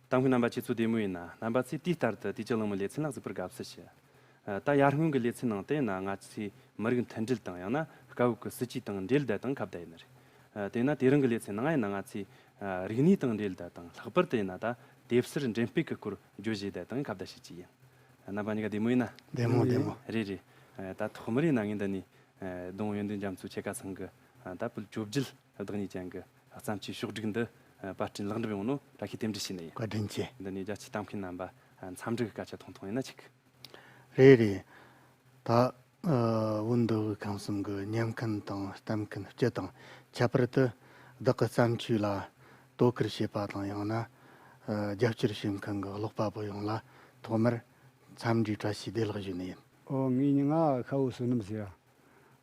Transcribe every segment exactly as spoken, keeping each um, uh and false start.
གཏམ་མཁན་རྣམ་པ་ཁྱེད་ཚོ་བདེ་མོ་ཡིན་ན། རྣམ་པ་ཚོས་དུས་ལྟར་དུ་དུས་ཀྱི་གླེང་མོལ་ལེ་ཚན་ལ་གཟིགས་པར་དགའ་བསུ་ཞུ། ཨ། ད་ཡར་སྔོན་གྱི་ལེ་ཚན་ནང་དེ་ན་ང་ཚོས་མི་རིགས་མཐུན་སྒྲིལ་དང་ཡང་ན་དཀའ་བབ་ཀྱི་སྲིད་ཇུས་དང་འབྲེལ་བསྡད་དང་ཁ་བརྡ་ཡིན་ནི་རེད། ཨ། དེས་ན་དེ་རིང་གི་ལེ་ཚན་ནང་ཡིན་ན་ང་ཚོས། ཨ། རིག་གནས་དང་འབྲེལ་བསྡད་དང་ལྷག་པར་དུ་ཡིན་ན་ད་དེབ་གསར་འགྲེམས་སྤེལ་གྱི་སྐོར་བརྗོད་བྱས་བསྡད་དང་ཁ་བརྡ་བྱེད་ཀྱི་ཡིན། རྣམ་པ་གཉིས་ཀ་བདེ་མོ་ཡིན་ན། བདེ་མོ་བདེ་མོ། རེད་རེད། ཨ། ད་ཐོག་མར་ཡིན་ན་ངས་འདི་ནས། ཨ། ལྡོང་ཡོན་ཏན་རྒྱ་མཚོ་ཁྱེད་ཀ་ཚང་གི། ཨ། ད་བོད་བཅོ་བརྒྱད་བདག་ཉིད་ཅན་གྱི་བརྩམས་ཆོས་ཕྱོགས་བསྒྲིགས་འདི། ཨ། པར་སྐྲུན་ལེགས་འགྲུབ་ཡོང་ནོ་བཀྲ་ཤིས་རྟེན་འབྲེལ་ཞུས་ནས་ཡིན། བཀའ་དྲིན་ཆེ། འདི་ནས་རྒྱ་ཆེའི་གཏམ་མཁན་རྣམ་པ། ཨ། འཚམས་འདྲི་གི་སྐད་ཆ་ཐུང་ཐུང་ཡིན་ན་ཆིག་རེད་རེད། ད། ཨ། བོད་མདོ་དབུས་ཁམས་གསུམ་གྱི་ཉན་མཁན་དང་ལྟ་མཁན་སྤྱི་དང་ཁྱད་པར་དུ་བདག་གི་བརྩམས་ཆོས་ལ་དོ་ཁུར་བྱེད་པ་དང་ཡང་ན། ཨ། རྒྱབ་སྐྱོར་བྱེད་མཁན་གྱི་ཀློག་པ་པོ་ཡོངས་ལ་ཐོག་མར་འཚམས་འདྲིའི་བཀྲ་ཤིས་བདེ་ལེགས་ཞུ་ནི་ཡིན། ཨོ། ངའི་མིང་ང་ཤ་བོ་བསོད་ནམས་ཟེར།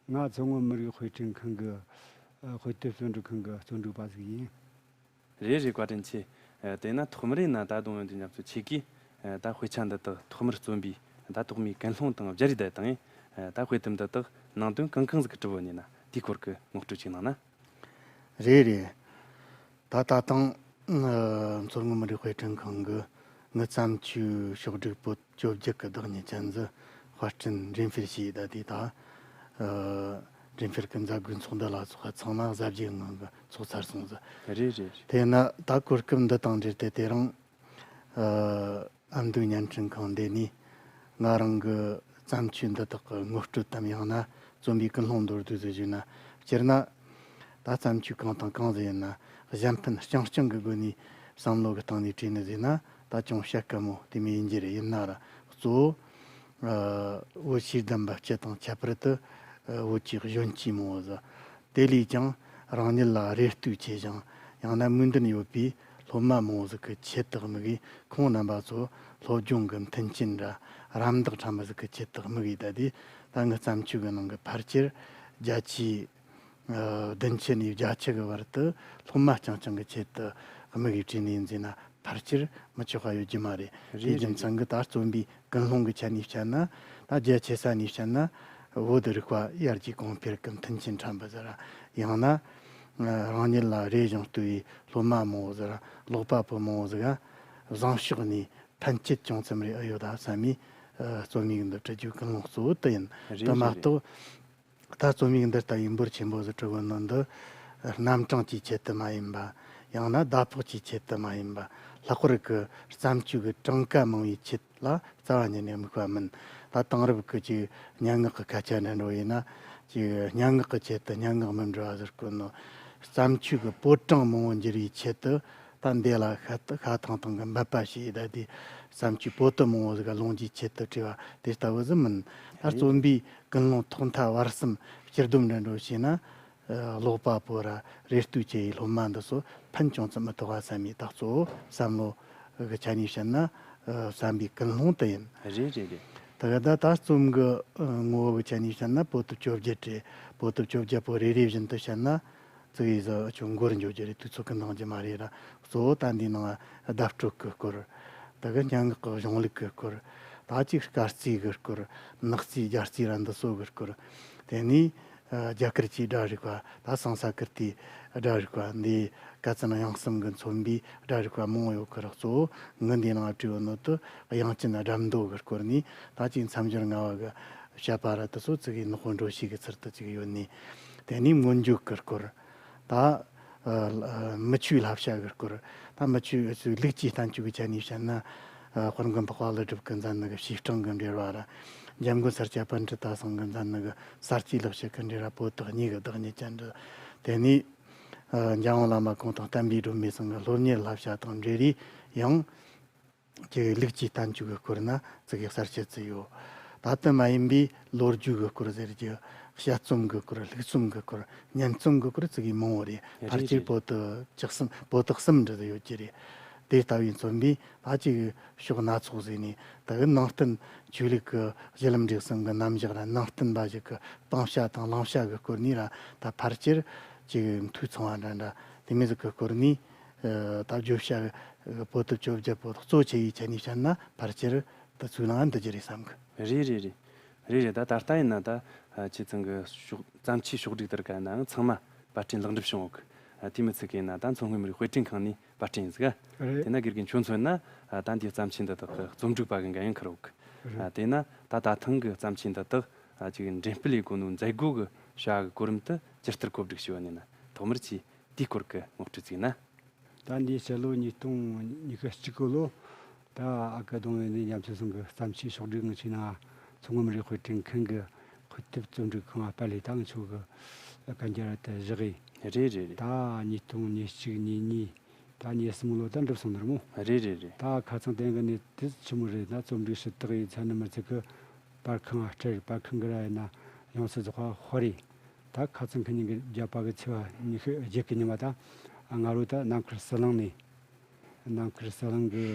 ང་མཚོ་སྔོན་མི་རིགས་དཔེ་སྐྲུན་ཁང་གི། ཨ། དཔེ་དེབ་རྩོམ་སྒྲིག་ཁང་གི་རྩོམ་སྒྲིག་པ་ཟིག་ཡིན། རེད་རེད། བཀའ་དྲིན་ཆེ། ཨ། དེས་ན་ཐོག་མར་ཡིན་ན་ད་ལྡོང་ཡོན་ཏན་རྒྱ་མཚོ་ཁྱེད་ཀྱིས། ཨ། ད་དཔེ་ཆ་འདི་དག་ཐོག་མར་བརྩམས་པའི་ད་ཐོག་མའི་ཀུན་སློང་དང་སྦྱར་ཡིས་བསྡད་དང་། ཨ། ད་དཔེ་དེབ་འདི་དག་ནང་དོན་གང་གང་ཟིག་གི་གྲུབ་བོ་ཡིན་ན་དེའི་སྐོར་གྱི་ངོ་སྤྲོད་ཅིག་གནང་ན། རེད་རེད། ད་ད་ཐེངས། ཨ། མཚོ་སྔོན་མི་རིགས་དཔེ་སྐྲུན་ཁང་གི་ངའི་བརྩམས་ཆོས་ཕྱོགས་བསྒྲིགས་པོད་བཅོ་བརྒྱད་ཀྱི་བདག་ཉིད་ཅན་ཟིག་དཔར་སྐྲུན་འགྲེམས་སྤེལ་བྱས་ཡིས་བསྡད་དེ། ད། ཨ། འགྲེམས་སྤེལ་གྱི་མཛད་སྒོའི་ཚོགས་འདུ་ལ་ཚོགས་ཚང་མ་གཟབ་རྒྱས་ངང་གིས་ཚོགས་ཚར་སོང་ཟིག་རེད་རེད་རེད། དེས་ན་ད་གོ་སྐབས་འདི་དང་འབྲེལ་ཏེ་དེ་རིང་། ཨ། ཨ་མདོའི་བརྙན་འཕྲིན་ཁང་འདི་ནས་ང་རང་གི་བརྩམས་ཆོས་འདི་དག་གི་ངོ་སྤྲོད་དམ་ཡང་ན་རྩོམ་པའི་ཀུན་སློང་མདོར་བསྡུས་སུ་ཞུས་ན། སྤྱིར་ན་ད་བརྩམས་ཆོས་གང་དང་གང་ཟིག་ཡིན་ན་གཞན་ཕན་རྐྱང་རྐྱང་གི་སྒོ་ནས་བསམ་བློ་གི་སྟེང་ནས་བྲིས་ནི་ཟིག་ན་ད་ཅུང་བཤད་དཀའ་མོ་དེ་མོ་ཡིན་རྒྱུ་རེད། ཡིན་ན་ར་གཙོ་བོ། ཨ། བོད་ཤེས་ལྡན་པ་སྤྱི་དང་ཁྱད་པར་དུ། ཨ། བོད་ཀྱི་གཞོན་སྐྱེས་མང་བོ་ཟིག་དེ་ལས་ཀྱང་རང་ཉིད་ལ་རེ་ལྟོས་ཆེ་ཞིང་ཡང་ན་མོས་འདུན་ཡོད་པའི་སློབ་མ་མང་བོ་ཟིག་གི་ཆེད་དུ་དམིགས་ཡིས། ཁོང་རྣམ་པ་ཚོ་སློབ་སྦྱོང་གི་མཐུན་རྐྱེན་ར་རམ་འདེགས་ཁྲམ་པ་ཟིག་གི་ཆེད་དུ་དམིགས་ཡིས་བསྡད་དེ། ད་ངའི་བརྩམས་ཆོས་ཀྱི་ནང་གི་ཕལ་ཆེར་བརྒྱ་ཆའི། ཨ། བདུན་ཅུ་ནས་བརྒྱད་ཅུ་གི་བར་དུ་སློབ་མ་རྐྱང་རྐྱང་གི་ཆེད་དུ་དམིགས་ཡིས་བྲིས་ནི་ཡིན་ཟེར་ན་ཕལ་ཆེར་མི་ཆོག་པ་ཡོད་རྒྱུ་མ་རེད། རེད། དེའི་རྒྱུ་མཚན་གྱིས་ད་རྩོམ་པའི་ཀུན་སློང་གི་ཆ་ནས་བཤད་ན། ད་རྒྱ་ཆེ་ས་ནས་བཤད་ན་བོད་རིག་པ་ཡར་རྒྱས་གོང་འཕེལ་གྱི་མཐུན་རྐྱེན་ཁྲམ་པ་ཟིག་ར། ཡང་ན། ཨ། རང་ཉིད་ལ་རེ་ཞིང་ལྟོས་པའི་སློབ་མ་མང་བོ་ཟིག་ར་ཀློག་པ་པོ་མང་བོ་ཟིག་ག་བཟང་ཕྱོགས་ནས་ཕན་སྐྱེད་ཅུང་ཙམ་རེ་ཨེ་ཡོད་ད་བསམ་པའི། ཨ། རྩོམ་ཡིག་འདི་བྲི་རྒྱུའི་ཀུན་སློང་གཙོ་བོ་དེ་ཡིན། རེད། དེ་མ་རེད། གཏོགས། ད་རྩོམ་ཡིག་འདི་ལྟ་བུའི་འབོར་ཆེན་པོ་ཟིག་བྲི་གོ་ནི་འདི་རྣམ་གྲངས་ཀྱི་ཆེད་དུ་མ་ཡིན་པ། ཡང་ན་ཟླ་ཕོགས་ཀྱི་ཆེད་དུ་མ་ཡིན་པ། ལྷག་པར་གྱི་བརྩམས་ཆོས་ཀྱི་གྲངས་ཀ་མང་བའི་ཆེད་ལ་རྩ་བ་ཉིད་ནས་དམིགས་པ་མིན། ད་དེང་རབས་ཀྱི་ཅིག་སྙན་ངག་གི་སྐད་ཆ་འདྲ་འགྲོ་ཡིན་ན། ཅིག་སྙན་ངག་གི་ཆེད་དུ་སྙན་ངག་མི་འབྲི་བ་ཟེར་གོ་ནོ། བརྩམས་ཆོས་ཀྱི་པོད་གྲངས་མང་བོ་འགྱུར་བའི་ཆེད་དུ། ད་འདི་ལ་ཤ་ཤ་ཐང་ཐང་གི་འབད་པ་བྱས་ཡིས་བསྡད་དེ། བརྩམས་ཆོས་པོ་ཏི་མང་བོ་ཟིག་ལོངས་ཀྱི་ཆེད་དུ་བྲིས་པ་དེ་ལྟ་བུ་ཟིག་མིན། ད་རེད། རྩོམ་པའི་ཀུན་སློང་ཐོག་མཐའ་བར་གསུམ་སྤྱི་སྡོམ་འདྲ་འགྲོ་བྱས་ན། ཨ། ཀློག་པ་པོ་ར་རེ་ལྟོས་ཆེ་བའི་སློབ་མ་འདི་ཚོ་ཕན་ཅུང་ཙམ་མི་ཐོགས་པ་བསམ་ཡིས་ད་གཙོ་བོ་བསམ་བློ་གི་ཆ་ནས་བཤད་ན། ཨ། བསམ་པའི་ཀུན་སློང་དེ་ཡིན། རེད་རེད་རེད། ད་ག་ད་ད་རྩོམ་གྱི་ཨ་ངོ་བོ་གི་ཆ་ནས་བཤད་ན་པོ་ཏི་བཅོ་བརྒྱད་རེད། པོ་ཏི་བཅོ་བརྒྱད་པོ་རེ་རེ་བཞིན་དུ་བཤད་ན། ཙི་གེ་ཟིག་ཅུང་འགོར་འགྱོ་རྒྱུ་རེད། དུས་ཚོད་ཀྱིས་འདང་རྒྱུ་མ་རེད་ར། གཙོ་བོ་ད་འདིའི་ནང་བརྡ་སྤྲོད་ཀྱི་སྐོར། ད་གི་སྙན་ངག་གི་གཞུང་ལུགས་ཀྱི་སྐོར། ད་ཅིག་སྐར་རྩིས་ཀྱི་སྐོར། ནག་རྩིས་རྒྱ་རྩིས་ར་འདི་ཚོ་གི་སྐོར། དེ་ནས་ཨ་རྒྱ་གར་གྱི་སྒྲ་རིག་པ། ད་སང་ས་ཀིརྟིའི་སྒྲ་རིག་པ། འདི་ཀ་ཙན་དབྱངས་གསུམ་གྱིས་མཚོན་པའི་སྒྲ་རིག་པ་མང་བོ་ཡོད་ཀྱི་ར། གཙོ་བོ་ངའི་འདིའི་ནང་བྲིས་ཡོད་ནོ་དེ་དབྱངས་ཅན་སྒྲ་མདོ་གི་སྐོར་ནས། ད་ཅིག་མཚམས་སྦྱོར་ལྔ་པ་གི་བཤད་པ་ར་དེ་ཚོ་ཙི་གེ་ནག་པོ་འགྲོ་ཤེས་ཀྱི་ཚུལ་དུ་ཅིག་ཡོད་ནི། དེ་ནས་མངོན་བརྗོད་ཀྱི་སྐོར། ད་ཨ་མི་ཆོས་བསླབ་བྱ་གི་སྐོར། ད་མི་ཆོས་ལུགས་ཀྱི་བསྟན་བཅོས་ཀྱི་ཆ་ནས་བཤད་ན། ཨ་དཔལ་མགོན་འཕགས་པ་ཀླུ་སྒྲུབ་ཀྱིས་མཛད་ནི་གི་བྱེ་བྲག་གི་འགྲེལ་བ་ར། འཇམ་མགོན་ས་སྐྱ་པཎྜི་ཏ་ཚང་གིས་མཛད་ནི་གི་ས་སྐྱའི་ལེགས་བཤད་ཀྱི་འགྲེལ་བ་པོ་ཏི་གཉིས་ཀྱི་བདག་ཉིད་ཅན་འདི། དེ་ནས་ཨ་འཇམ་དབྱངས་བླ་མ་ཁོང་དང་བསྟན་པའི་སྒྲོན་མེ་ཚང་གི་སློབ་གཉེར་བསླབ་བྱ་དང་འབྲེལ་རེས་ཡང་། ཀྱི་ལུགས་ཀྱི་བསྟན་བཅོས་ཀྱི་སྐོར་ན་ཙི་གེ་གསར་བཤད་ཅིག་ཡོད། ད་དེ་མ་ཡིན་པའི་ལོ་རྒྱུས་ཀྱི་སྐོར་ཟེར་རྒྱུ། དཔྱད་རྩོམ་གྱི་སྐོར། ལྷུག་རྩོམ་གྱི་སྐོར། སྙན་རྩོམ་གྱི་སྐོར་ཙི་གེ་མང་བོ་རེད། རེད་ཕལ་ཆེར་རེད། པོ་ཏི་བཅུ་གསུམ། པོ་ཏི་གསུམ་འདྲ་ཟིག་ཡོད་ཀྱི་རེད། དེ་ལྟ་བུའི་རྩོམ་པས་ད་ཅིག་ཕྱོགས་སྣ་ཚོགས་ཟིག་ནས། ད་གི་ནང་བསྟན་ཆོས་ལུགས་ཀྱི་གཞི་ལམ་འབྲས་གསུམ་གྱི་རྣམ་གཞག་ར། ནང་བསྟན་པ་ཞིག་གི་སྤང་བྱ་དང་བླང་བྱ་གི་སྐོར་ནས་ར། ད་ཕལ་ཆེར་ཅིག་འཐུས་ཚང་བ་འདྲ་འདྲ་དེ་མོ་ཟིག་གི་སྐོར་ནས། ཨ་ད་བརྗོད་བྱ་གི་པོ་ཏི་བཅོ་བརྒྱད་པོ་གཙོ་ཆེ་བའི་ཆ་ནས་བཤད་ན་ཕལ་ཆེར་དེ་ཚོའི་ནང་འདུ་རྒྱུ་རེད་བསམ་གི། རེད་རེད་རེད། རེད་རེད། ད་ད་ལྟ་ཡིན་ན་ད་ཨ་ཁྱེད་ཚང་གི་ཕྱོགས་བརྩམས་ཆོས་ཕྱོགས་བསྒྲིགས་དེར་ག་ཡིན་ནའང་ཚང་མ་པར་སྐྲུན་ལེགས་འགྲུབ་བྱུང་ཡོད་གི། ཨ་དེ་མི་ཚད་གི་ཡིན་ན་ད་མཚོ་སྔོན་མི་རིགས་དཔེ་སྐྲུན་ཁང་ནས་ པར་སྐྲུན་ཟིག་རེད། དེ་ན་དགེ་རྒན་ཁྱོད་མཚོན་ན། ཨ། ད་འདིའི་བརྩམས་ཆོས་འདི་དག་གི་རྩོམ་སྒྲིག་པ་གི་འགན་ཡང་འཁུར་ཡོད་གི། རེད། ཨ། དེ་ན་ད་ད་ཐེངས་གི་བརྩམས་ཆོས་འདི་དག་ཨ། ཅིག་འགྲེམས་སྤེལ་ཡེད་གོ་ནོ་མཛད་སྒོ་གི་བྱ་བ་གི་གོ་རིམ་དེ་ཇི་ལྟར་གོ་སྒྲིག་བྱས་པ་ཡིན་ན། ཐོག་མར་ཅིག་དེའི་སྐོར་གི་ངོ་སྤྲོད་ཅིག་ན། ད་འདི་ཕྱི་ལོ་ཉིས་སྟོང་ཉི་ཤུ་གཅིག་གི་ལོ། ད་ཨ་ཁུ་གདོང་བའི་ནས་ཉམས་ཆེན་ཚང་གི་བརྩམས་ཆོས་ཕྱོགས་སྒྲིག་ངི་ཆེ་ན་མཚོ་སྔོན་རིག་དཔེ་སྐྲུན་མཁན་གི་དཔེ་དེབ་རྩོམ་སྒྲིག་ཁང་ང་པར་ལས་ད་ང་ཆོ་གི་གན་རྒྱ་ར་དེ་བཞག་ཡིན། རེད་རེད་རེད། ད་ཉིས་སྟོང་ཉི་གཅིག་ཉི་གཉིས། ད་ཉེར་གསུམ་ལོ་ད་འགྲུབ་སོང་ནི་རེད་མོ། རེད་རེད་རེད། ད་ཁ་ཚང་དེ་གི་ནས་དེ་ཆི་མོ་རེད། ད་རྩོམ་སྒྲིག་ཞུ་དག་ཡིན་ཚ་ནི་མི་ཚིག་གི་པར་ཁང་ང་སྤྲད། པར་ཁང་གི་ར་ཡིན་ན་ཡོངས་སུ་རྫོགས་པ་ཧོ་རེད། ད་ཁ་ཚང་ཁི་ཉིན་གི་བརྒྱ་པ་གི་ཚེས་པ་ཉི་ཤུ་བརྒྱད་གི་ཉི་མ་ད་ང་རོ་ད་ནམ་མཁར་ཟི་ལིང་ནས། ནམ་མཁར་ཟི་ལིང་གི་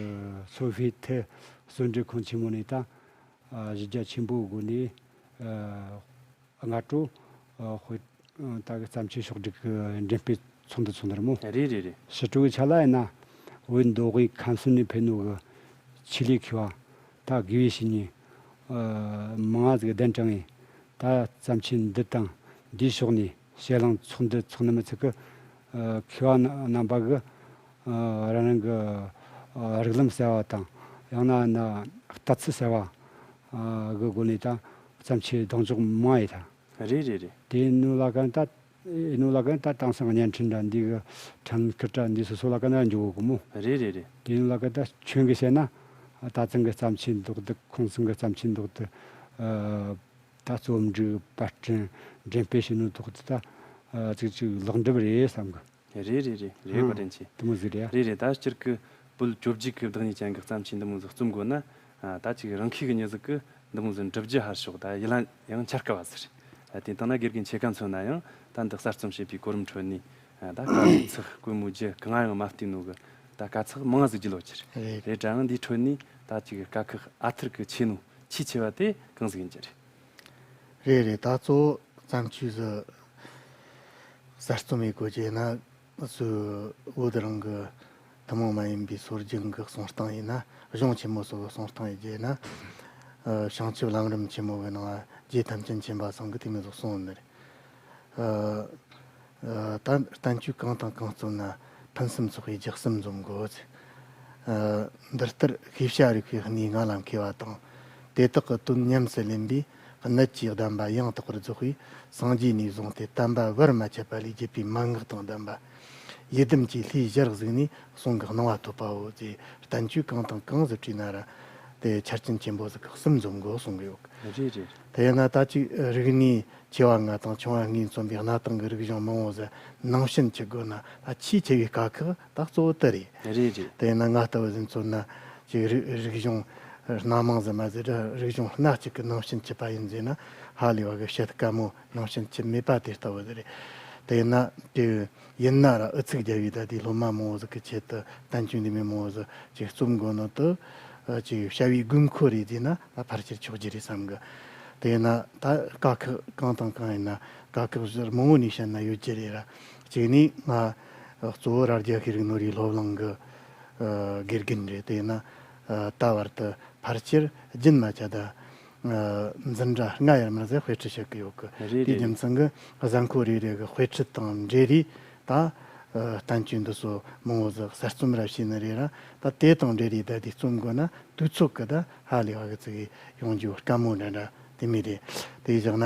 སོ་བྷི་ཐི་གསོལ་འདྲེན་ཁང་ཆེན་མོ་ནས་ད་ཨ་གཞི་རྒྱ་ཆེན་པོའི་སྒོ་ནས་ཨ་སྔ་དྲོ་ཨ་དཔེ་ད་གི་བརྩམས་ཆོས་ཕྱོགས་སྒྲིག་གི་འགྲེམས་སྤེལ་ཚོགས་འདུ་ཚོགས་ནི་རེད་མོ། རེད་རེད་རེད། ཕྱི་དྲོ་གི་ཆ་ལ་ཡིན་ན་བོད་མདོ་དབུས་ཁམས་གསུམ་ནས་ཕེབས་ནོ་གི་ཆེད་ལས་མཁས་པ་ད་དགེ་བའི་བཤེས་གཉེན་ཨ་མང་ང་ཟིག་གདན་དྲངས་ཡིན། ད་བརྩམས་ཆོས་འདི་དང་འདིའི་ཕྱོགས་ནས་དཔྱད་གླེང་ཚོགས་འདུ་ཚོགས་ནི་མི་ཚིག་གི་ཨ་མཁས་པ་རྣམ་པ་གི་ཨ་རང་རང་གི་ཨ་རིགས་ལམ་གསལ་བ་དང་། ཡང་ན་ན་ལྟ་ཚུལ་གསལ་བ་ཨ་གི་སྒོ་ནས་ད་བརྩམས་ཆོས་གདེང་འཇོག་མང་ཡིན་ད། རེད་རེད་རེད། དེ་ནུ་ལ་གན་ད་ནུ་ལ་གན་ད་དེང་སང་བརྙན་འཕྲིན་འདྲ་འདི་གི་ཕྲན་ཁུ་ཏྲ་འདི་སོ་སོ་ལ་གན་ན་འཇོག་གི་མོ། རེད་རེད་རེད། དེ་ནུ་ལ་གན་ད་ཁྱོད་གི་བཤད་ན་ད་ཚང་གི་བརྩམས་ཆོས་འདུག་འདུག་ཁོང་ཚང་གི་བརྩམས་ཆོས་འདུག་འདུག་ཨ། ད་རྩོམ་སྒྲིག་པར་སྐྲུན་འགྲེམས་སྤེལ་བྱེད་ནོ་ཐོག་ཏུ་ད་ཨ་ཅིག་ཅིག་ལེགས་འགྲུབ་རེད་བསམ་གི། རེད་རེད་རེད་རེད། ཨང་། བཀའ་དྲིན་ཆེ། དེ་མོ་ཟིག་རེད་ཡ། རེད་རེད། ད་སྤྱིར་གི་བོད་བཅོ་བརྒྱད་ཀྱི་བདག་ཉིད་ཅན་གྱི་བརྩམས་ཆོས་འདི་མོ་ཟིག་རྩོམ་དགོས་ན། ཨ། ད་ཅིག་རང་ཤེས་ཀྱི་མྱི་ཟིག་གི་འདི་མོ་ཟིག་འབྲི་རྒྱུ་ཧར་ཤོག་ད་ཡིད་ལ་ཡང་འཆར་དཀའ་བ་ཟིག་རེད། ཨ། དེ་དང་ན་དགེ་རྒན་ཁྱེད་ཀ་མཚོན་ན་ཡང་ད་འདི་གསར་རྩོམ་བྱེད་པའི་གོ་རིམ་ཁྲོད་ནས། ཨ། ད་དཀའ་ལས་ཚེགས་དཀོན་མོ་རྒྱུ་གང་ཡང་མ་བལྟས་ནོ་གི་ད་དཀའ་ཚེགས་མང་ཟིག་རྒྱུ་ལོ་ཆེར་རེད། རེད་དྲ་ཡང་འདིའི་ཁྲོད་ནས་ད་ཅིག་དཀའ་ཁག་ཨ་ཐུར་གི་ཆེ་ནོ་ཆེས་ཆེ་བ་དེ་གང་ཟིག་ཡིན་རྒྱུ་རེད། རེད་རེད། ད་གཙོ་བོ་བརྩམས་ཆོས་སུ་གསར་རྩོམ་ཡེད་དགོས་རྒྱུ་ན་སུ་བོད་རང་གི་ཐུན་མོང་མ་ཡིན་པའི་སྲོལ་རྒྱུན་གྱི་གསུང་སྟངས་ཡིན་ན། གཞུང་ཆེན་མོ་སོགས་ཀྱི་གསུང་སྟངས་ཡིན་རྒྱུ་ན། ཨ། བྱང་ཆུབ་ལམ་རིམ་ཆེན་མོ་གི་ནང་ལ་རྗེ་ཐམས་ཅད་མཁྱེན་པ་ཚང་གིས་དེ་མོ་ཟིག་གསུངས་ནི་རེད། ཨ། ཨ། ད་བསྟན་བཅོས་གང་དང་གང་རྩོམ་ན་ཕུན་སུམ་ཚོགས་པའི་རྒྱུ་གསུམ་འཛོམས་དགོས། ཨ། འདི་ལྟར་ཤེས་བྱ་རིག་པའི་གནས་ལྔ་ལ་མཁས་པ་དང་། དེ་དག་གི་དོན་ཉམས་སུ་ལེན་པའི་གནད་ཀྱི་གདམས་པ་ཡང་དག་པར་རྫོགས་པའི་སངས་རྒྱས་ནས་བཟུང་སྟེ་དམ་པ་བར་མ་ཆད་པ་ལས་བརྒྱུད་པའི་མན་ངག་དང་ལྡན་པ། ཡི་དམ་གྱི་ལྷའི་ཞལ་གཟིགས་ནས་གསུང་གི་སྣང་བ་ཐོབ་པའོ་ཞེས། བསྟན་བཅོས་གང་དང་གང་ཟིག་བྲིས་ན་ར་དེ་ཆ་རྐྱེན་ཆེན་པོ་ཟིག་གི་གསུམ་འཛོམས་དགོས་གསུང་གི་ཡོད། རེད་རེད། དེ་ཡིན་ན་ད་ཅིག་རིག་གནས་ཆེ་བ་ལྔ་དང་ཆུང་བ་ལྔས་མཚོན་པའི་གནའ་དེང་གི་རིག་གཞུང་མང་བོ་ཟིག་ནང་བྱན་ཆུད་དགོས་ན། ད་ཆེས་ཆེ་བའི་དཀའ་ཁག་ད་གཙོ་བོ་དེ་རེད། རེད་རེད། དེ་ཡིན་ན་ང་ལྟ་བུ་ཟིག་མཚོན་ན་ཅིག་རིག་རིག་གཞུང་སྣ་མང་ཟིག་མ་ཟིག་ར་རིག་གཞུང་སྣ་གཅིག་གི་ནང་བྱན་ཆུད་པ་ཡིན་ཟེར་ན་ཧ་ལས་པ་གི་བཤད་དཀའ་མོ། ནང་བྱན་ཆུད་མེད་པ་དེ་ལྟ་བུ་ཟིག་རེད། དེ་ཡིན་ན་དེ། ཡིན་ན་ར་ཨུ་ཚུགས་རྒྱབ་བས་ད་དེ་སློབ་མ་མང་བོ་ཟིག་གི་ཆེད་དུ་བསྟན་བཅོས་འདི་མོ་མང་བོ་ཟིག་ཅིག་རྩོམ་དགོས་ནོ་དེ་ཅིག་བྱ་བའི་དགོས་མཁོ་རེད་ཟེར་ན་ད་ཕལ་ཆེར་ཆོག་རྒྱུ་རེད་བསམ་གི། དེ་ཡིན་ན་ད་དཀའ་ཁག་གང་དང་གང་ཡིན་ན་དཀའ་ཁག་ཟུར་མང་བོ་ནས་བཤད་ན་ཡོད་རྒྱུ་རེད་ར། གཅིག་ནས་ང་གཙོ་བོ་རྭ་རྒྱ་ཤེས་རིག་ནོར་བུའི་སློབ་གླིང་གི་ཨ་དགེ་རྒན་རེད། དེ་ཡིན་ན་ཨ་ད་བར་དུ་ཕལ་ཆེར་རྒྱུན་མ་ཆད་ད། ཨ་འཛིན་གྲྭ་ལྔ་ཡར་མར་ཟིག་དཔེ་ཁྲིད་བྱེད་ཀྱི་ཡོད་གི། རེད་དེའི་རྒྱུ་རེད། མཚན་གྱིས་གཟའ་འཁོར་རེ་རེ་གི་དཔེ་ཁྲིད་དང་འབྲེལ་རེས་ད་ཨ་བསྟན་བཅོས་འདི་ཚོ་མང་བོ་ཟིག་གསར་རྩོམ་ར་བྱས་ནི་རེད་ར། ད་དེ་དང་འབྲེལ་རེས་ད་དེ་རྩོམ་དགོས་ན་དུས་ཚོད་ཀྱི་ད་ཧ་ལས་པ་གི་ཚིག་ཡོང་རྒྱུ་དཀའ་མོ་འདྲ་འདྲ་དེ་མོ་རེད། དེ་བཞག་ན།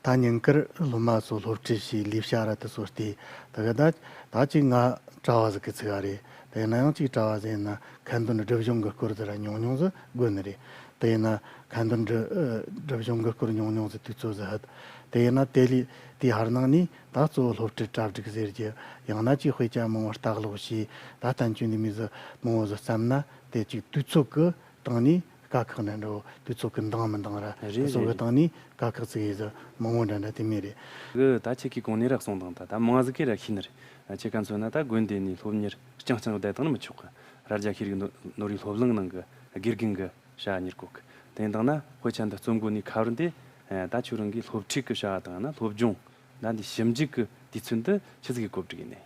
ད་ཉིན་དཀར་སློབ་མ་ཚོ་སློབ་ཁྲིད་བྱས་ལས་བྱ་ར་དེ་ཚོ་བལྟས། ད་གི་ད་ད་ཅིག་ང་གྲྭ་བ་ཟིག་གི་ཚིག་རེད། དེ་ཡིན་ན་ཡང་ཅིག་གྲྭ་བ་ཟིག་ཡིན་ན་ཁ་འདོན་སྒྲུབ་སྦྱོང་གི་སྐོར་ཟིག་ར་ཉུང་ཉུང་ཟིག་དགོས་ནི་རེད། དེ་ཡིན་ན་ཁ་འདོན་སྒྲུབ་སྒྲུབ་སྦྱོང་གི་སྐོར་ཉུང་ཉུང་ཟིག་དུས་ཚོད་ཟིག་ཕུད། དེ་ཡིན་ན་དེ་ལས་དེའི་ཧར་ནང་ནས་ད་གཙོ་བོ་སློབ་ཁྲིད་གྲ་སྒྲིག་ཟེར་རྒྱུ། ཡང་ན་ཅིག་དཔེ་ཆ་མང་བོ་ལྟ་ཀློག་བྱས། ད་བསྟན་བཅོས་འདི་མོ་ཟིག་མང་བོ་ཟིག་བརྩམས་ན་དེ་ཅིག་དུས་ཚོད་ཀྱི་སྟེང་ནས་དཀའ་ཁག་འདྲ་འདྲ་བོ། དུས་ཚོད་ཀྱི་འདང་མི་འདང་ར། རེད་དེ་ཚོ་གི་རེད། སྟེང་ནས་དཀའ་ཁག་ཅིག་ཡིན་ཟིག་མང་བོ་འདྲ་འདྲ་དེ་མོ་རེད། གི་ད་ཁྱེད་ཀྱིས་གོང་ནས་ར་གསུངས་དང་ད་ད་མང་ཟིག་གིས་ར་ཤེས་ནི་རེད། ཁྱེད་ཀ་མཚོན་ན་ད་དགོན་སྡེ་ནས་སློབ་གཉེར་རྐྱང་རྐྱང་བསྡད་བཏང་ནི་མི་ཆོག་གི། རྭ་རྒྱ་ཤེས་རིག་ནོ་ནོར་བུའི་སློབ་གླིང་ནང་གི་དགེ་རྒན་གི་བྱ་བ་གཉེར་དགོས་གི། དེ་ཡིན་དང་ན་དཔེ་ཆ་འདི་རྩོམ་དགོས་ནི་ཁ་བར་འདི་ད་ཁྱོད་རང་གིས་སློབ་ཁྲིད་ཀྱི་བྱ་བ་དང་ན་སློབ་སྦྱོང་ད་འདི་ཞིབ་འཇུག་གི་དུས་ཚོད་འདི་ཆི་ཟིག་གི་གོ་སྒྲིག་ཡིན་ནི།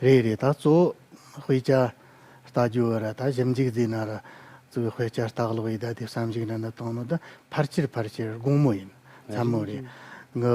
རེད་རེད། ད་གཙོ་བོ་དཔེ་ཆ་ལྟ་རྒྱུ་བ་ར་ད་ཞིབ་འཇུག་ཟེར་ན་ར་གཙོ་བོ་དཔེ་ཆ་ལྟ་ཀློག་ཡེད་ད་དེ་བསམ་གཞིག་འདྲ་འདྲ་བཏང་ནོ་ད་ཕལ་ཆེར་ཕལ་ཆེར་དགོང་མོ་ཡིན། མཚན་མོ་རེད། ངི་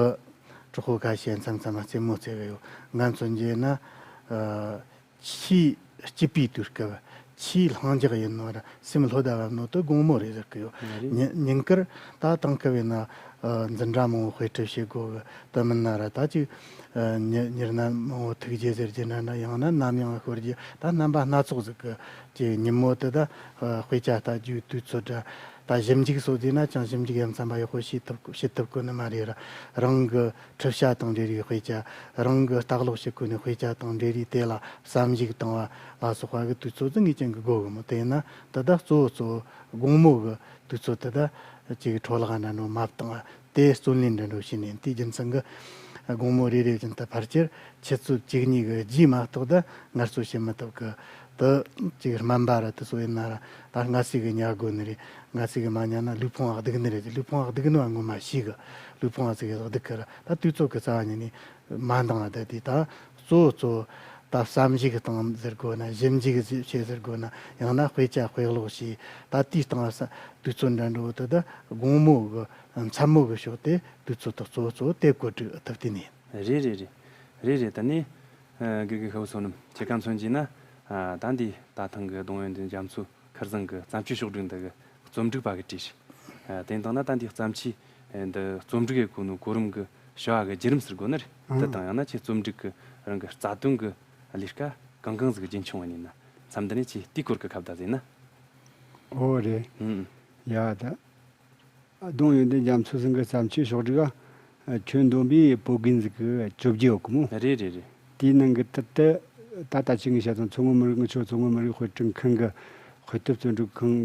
གྲོགས་པོ་ཁ་ཤས་མཚམས་མཚམས་རྩེད་མོ་རྩེ་གི་ཡོད། ང་མཚོན་རྒྱུ་ན་ཨ་ ཆེས་སྐྱིད་པའི་དུས་སྐབས། ཆེས་ལྷིང་འཇགས་ཡིན་ནོ་ར་སེམས་ལྷོད་ད་བབ་ནོ་དེ་དགོང་མོ་རེད་ཟེར་གི་ཡོད། ང་རེད། ཉིན་ཉིན་དཀར་ད་དེང་སྐབས་ཡིན་ན་ཨ་འཛིན་གྲྭ་མང་པོ་དཔེ་ཁྲིད་བྱེད་དགོ་གི། དེ་མིན་ན་ར་ད་ཅིག་ཨ་ཉི་ཉི་ན་མང་པོ་ཐུག་རྗེས་ཟེར་གྱི་འདྲ་འདྲ། ཡང་ན་ནམ་ཡང་ཤོར་རྗེས། ད་རྣམ་པ་སྣ་ཚོགས་ཟིག་གི་ཅིག་ཉིན་མོ་དེ་ད་ཨ་དཔེ་ཆ་ལྟ་རྒྱུའི་དུས་ཚོད་འདྲ། ད་ཞིབ་འཇུག་སོགས་བྱས་ན་ཅང་ཞིབ་འཇུག་ཡ་མཚན་པ་ཡག་པོ་བྱེད་ཐུབ་བྱེད་ཐུབ་གོ་ནི་མ་རེད་ར། རང་གི་འཁྲིད་བྱ་དང་འབྲེལ་བའི་དཔེ་ཆ། རང་གི་ལྟ་ཀློག་བྱེད་གོ་ནི་དཔེ་ཆ་དང་འབྲེལ་བའི་དེ་ལ་བསམ་གཞིག་བཏང་བ་ལ་སོགས་པ་གི་དུས་ཚོད་ཙི་ངེས་ཅན་གི་དགོས་གི་མོ། དེས་ན་དེ་ད་གཙོ་བོ་གཙོ་བོ་དགོང་མོ་གི་དུས་ཚོད་དེ་ད་ཅིག་འཕྲོ་བརླག་འདྲ་འགྲོ་མ་བཏང་བ། དེ་བརྩོན་ལེན་འདྲ་འགྲོ་བྱས་ནས། དེའི་རྒྱུ་མཚན་གི་དགོང་མོ་རེ་རེ་བཞིན་དུ་ཕལ་ཆེར་ཆུ་ཚོད་བཅུ་གཉིས་གི་རྗེས་མ་གཏོགས་ད་ངལ་གསོ་བྱེད་མི་ཐུབ་གི། དེ་ཅིག་སྨན་པ་ར་དེ་ཚོ་ཡིན་ན་ར་ད་སྔ་ཚིག་གི་ཉལ་དགོས་ནི་རེད། སྔ་ཚིག་གི་མ་ཉལ་ན་ལུས་ཕུང་བ་སྡུག་ནི་རེད། ལུས་ཕུང་བ་སྡུག་ནི་བ་ངོ་མ་ཤེས་གི། ལུས་ཕུང་བ་ཚིག་གི་སྡུག་གི་ར། ད་དུས་ཚོད་གི་རྩ་བ་ཉིད་ནས་མ་འདང་བ། ད་དེ་ད་གཙོ་བོ་གཙོ་བོ་ད་བསམ་གཞིག་བཏང་ཟེར་དགོས་ན། ཞིབ་འཇུག་བྱེད་ཟེར་དགོས་ན། ཡང་ན་དཔེ་ཆ་དཔེ་ཀློག་བྱས། ད་དེའི་སྟེང་ས་དུས་ཚོད་འདྲ་འགྲོ་དེ་ད་དགོང་མོ་གི་མཚན་མོ་གི་ཕྱོགས་དེ་དུས་ཚོད་ད་གཙོ་བོ་གཙོ་བོ་དེ་བཀོད་སྒྲིག་ཐུབ་དེ་ནས། རེད་རེད་རེད། རེད་རེད། ད་ནི་ཨ་དགེ་རྒན་ཤ་བོ་བསོད་ནམས་ཁྱེད་ཀ་མཚོན་གྱིས་ན། ཨ་ད་འདི་ད་ཐེངས་གི་ལྡོང་ཡོན་ཏན་རྒྱ་མཚོའི་ཁུར་ཚང་གི་བརྩམས་ཆོས་ཕྱོགས་སྒྲིག་འདི་གི་རྩོམ་སྒྲིག་པ་གི་བྲིས་ཤིག་ཨ་དེ་ཡིན་དང་ན་ད་འདི་བརྩམས་ཆོས་ཨ་འདི་རྩོམ་སྒྲིག་ཡེད་གོ་ནོ་གོ་རིམ་གི་བྱ་བ་གི་བརྒྱུད་རིམ་ཟེར་དགོས་ནི་རེད། དེ་ཨང་། དང་ཡང་ན་ཁྱེད་རྩོམ་སྒྲིག་གི་རང་གི་རྩ་དོན་གི་ལས་ཀ་གང་གང་ཟིག་རྒྱུན་འཁྱོངས་བ་ཡིན་ན་མཚམས་འདི་ནས་ཁྱེད་དེའི་སྐོར་གི་ཁ་བརྡ་ཟེར་ན། ཨོ་རེད། ཨང་། ཡ་ད། ལྡོང་ཡོན་ཏན་རྒྱ་མཚོ་ཟེར་མཁན་གི་བརྩམས་ཆོས་ཕྱོགས་སྒྲིག་ག་ཁྱོན་བསྡོམས་པས་བོད་རྒན་ཟིག་གི་བཅོ་བརྒྱད་ཡོད་གི་མོ། རེད་རེད་རེད། དེའི་ནང་གི་ད་ལྟ་ད་ལྟ་ཅི་ངས་བཤད་དང་མཚོ་སྔོན་མི་རིགས་ངི་ཆོ་མཚོ་སྔོན་མི་རིགས་དཔེ་སྐྲུན་ཁང་གི་དཔེ་དེབ་བརྩོན་སྒྲིག་ཁང་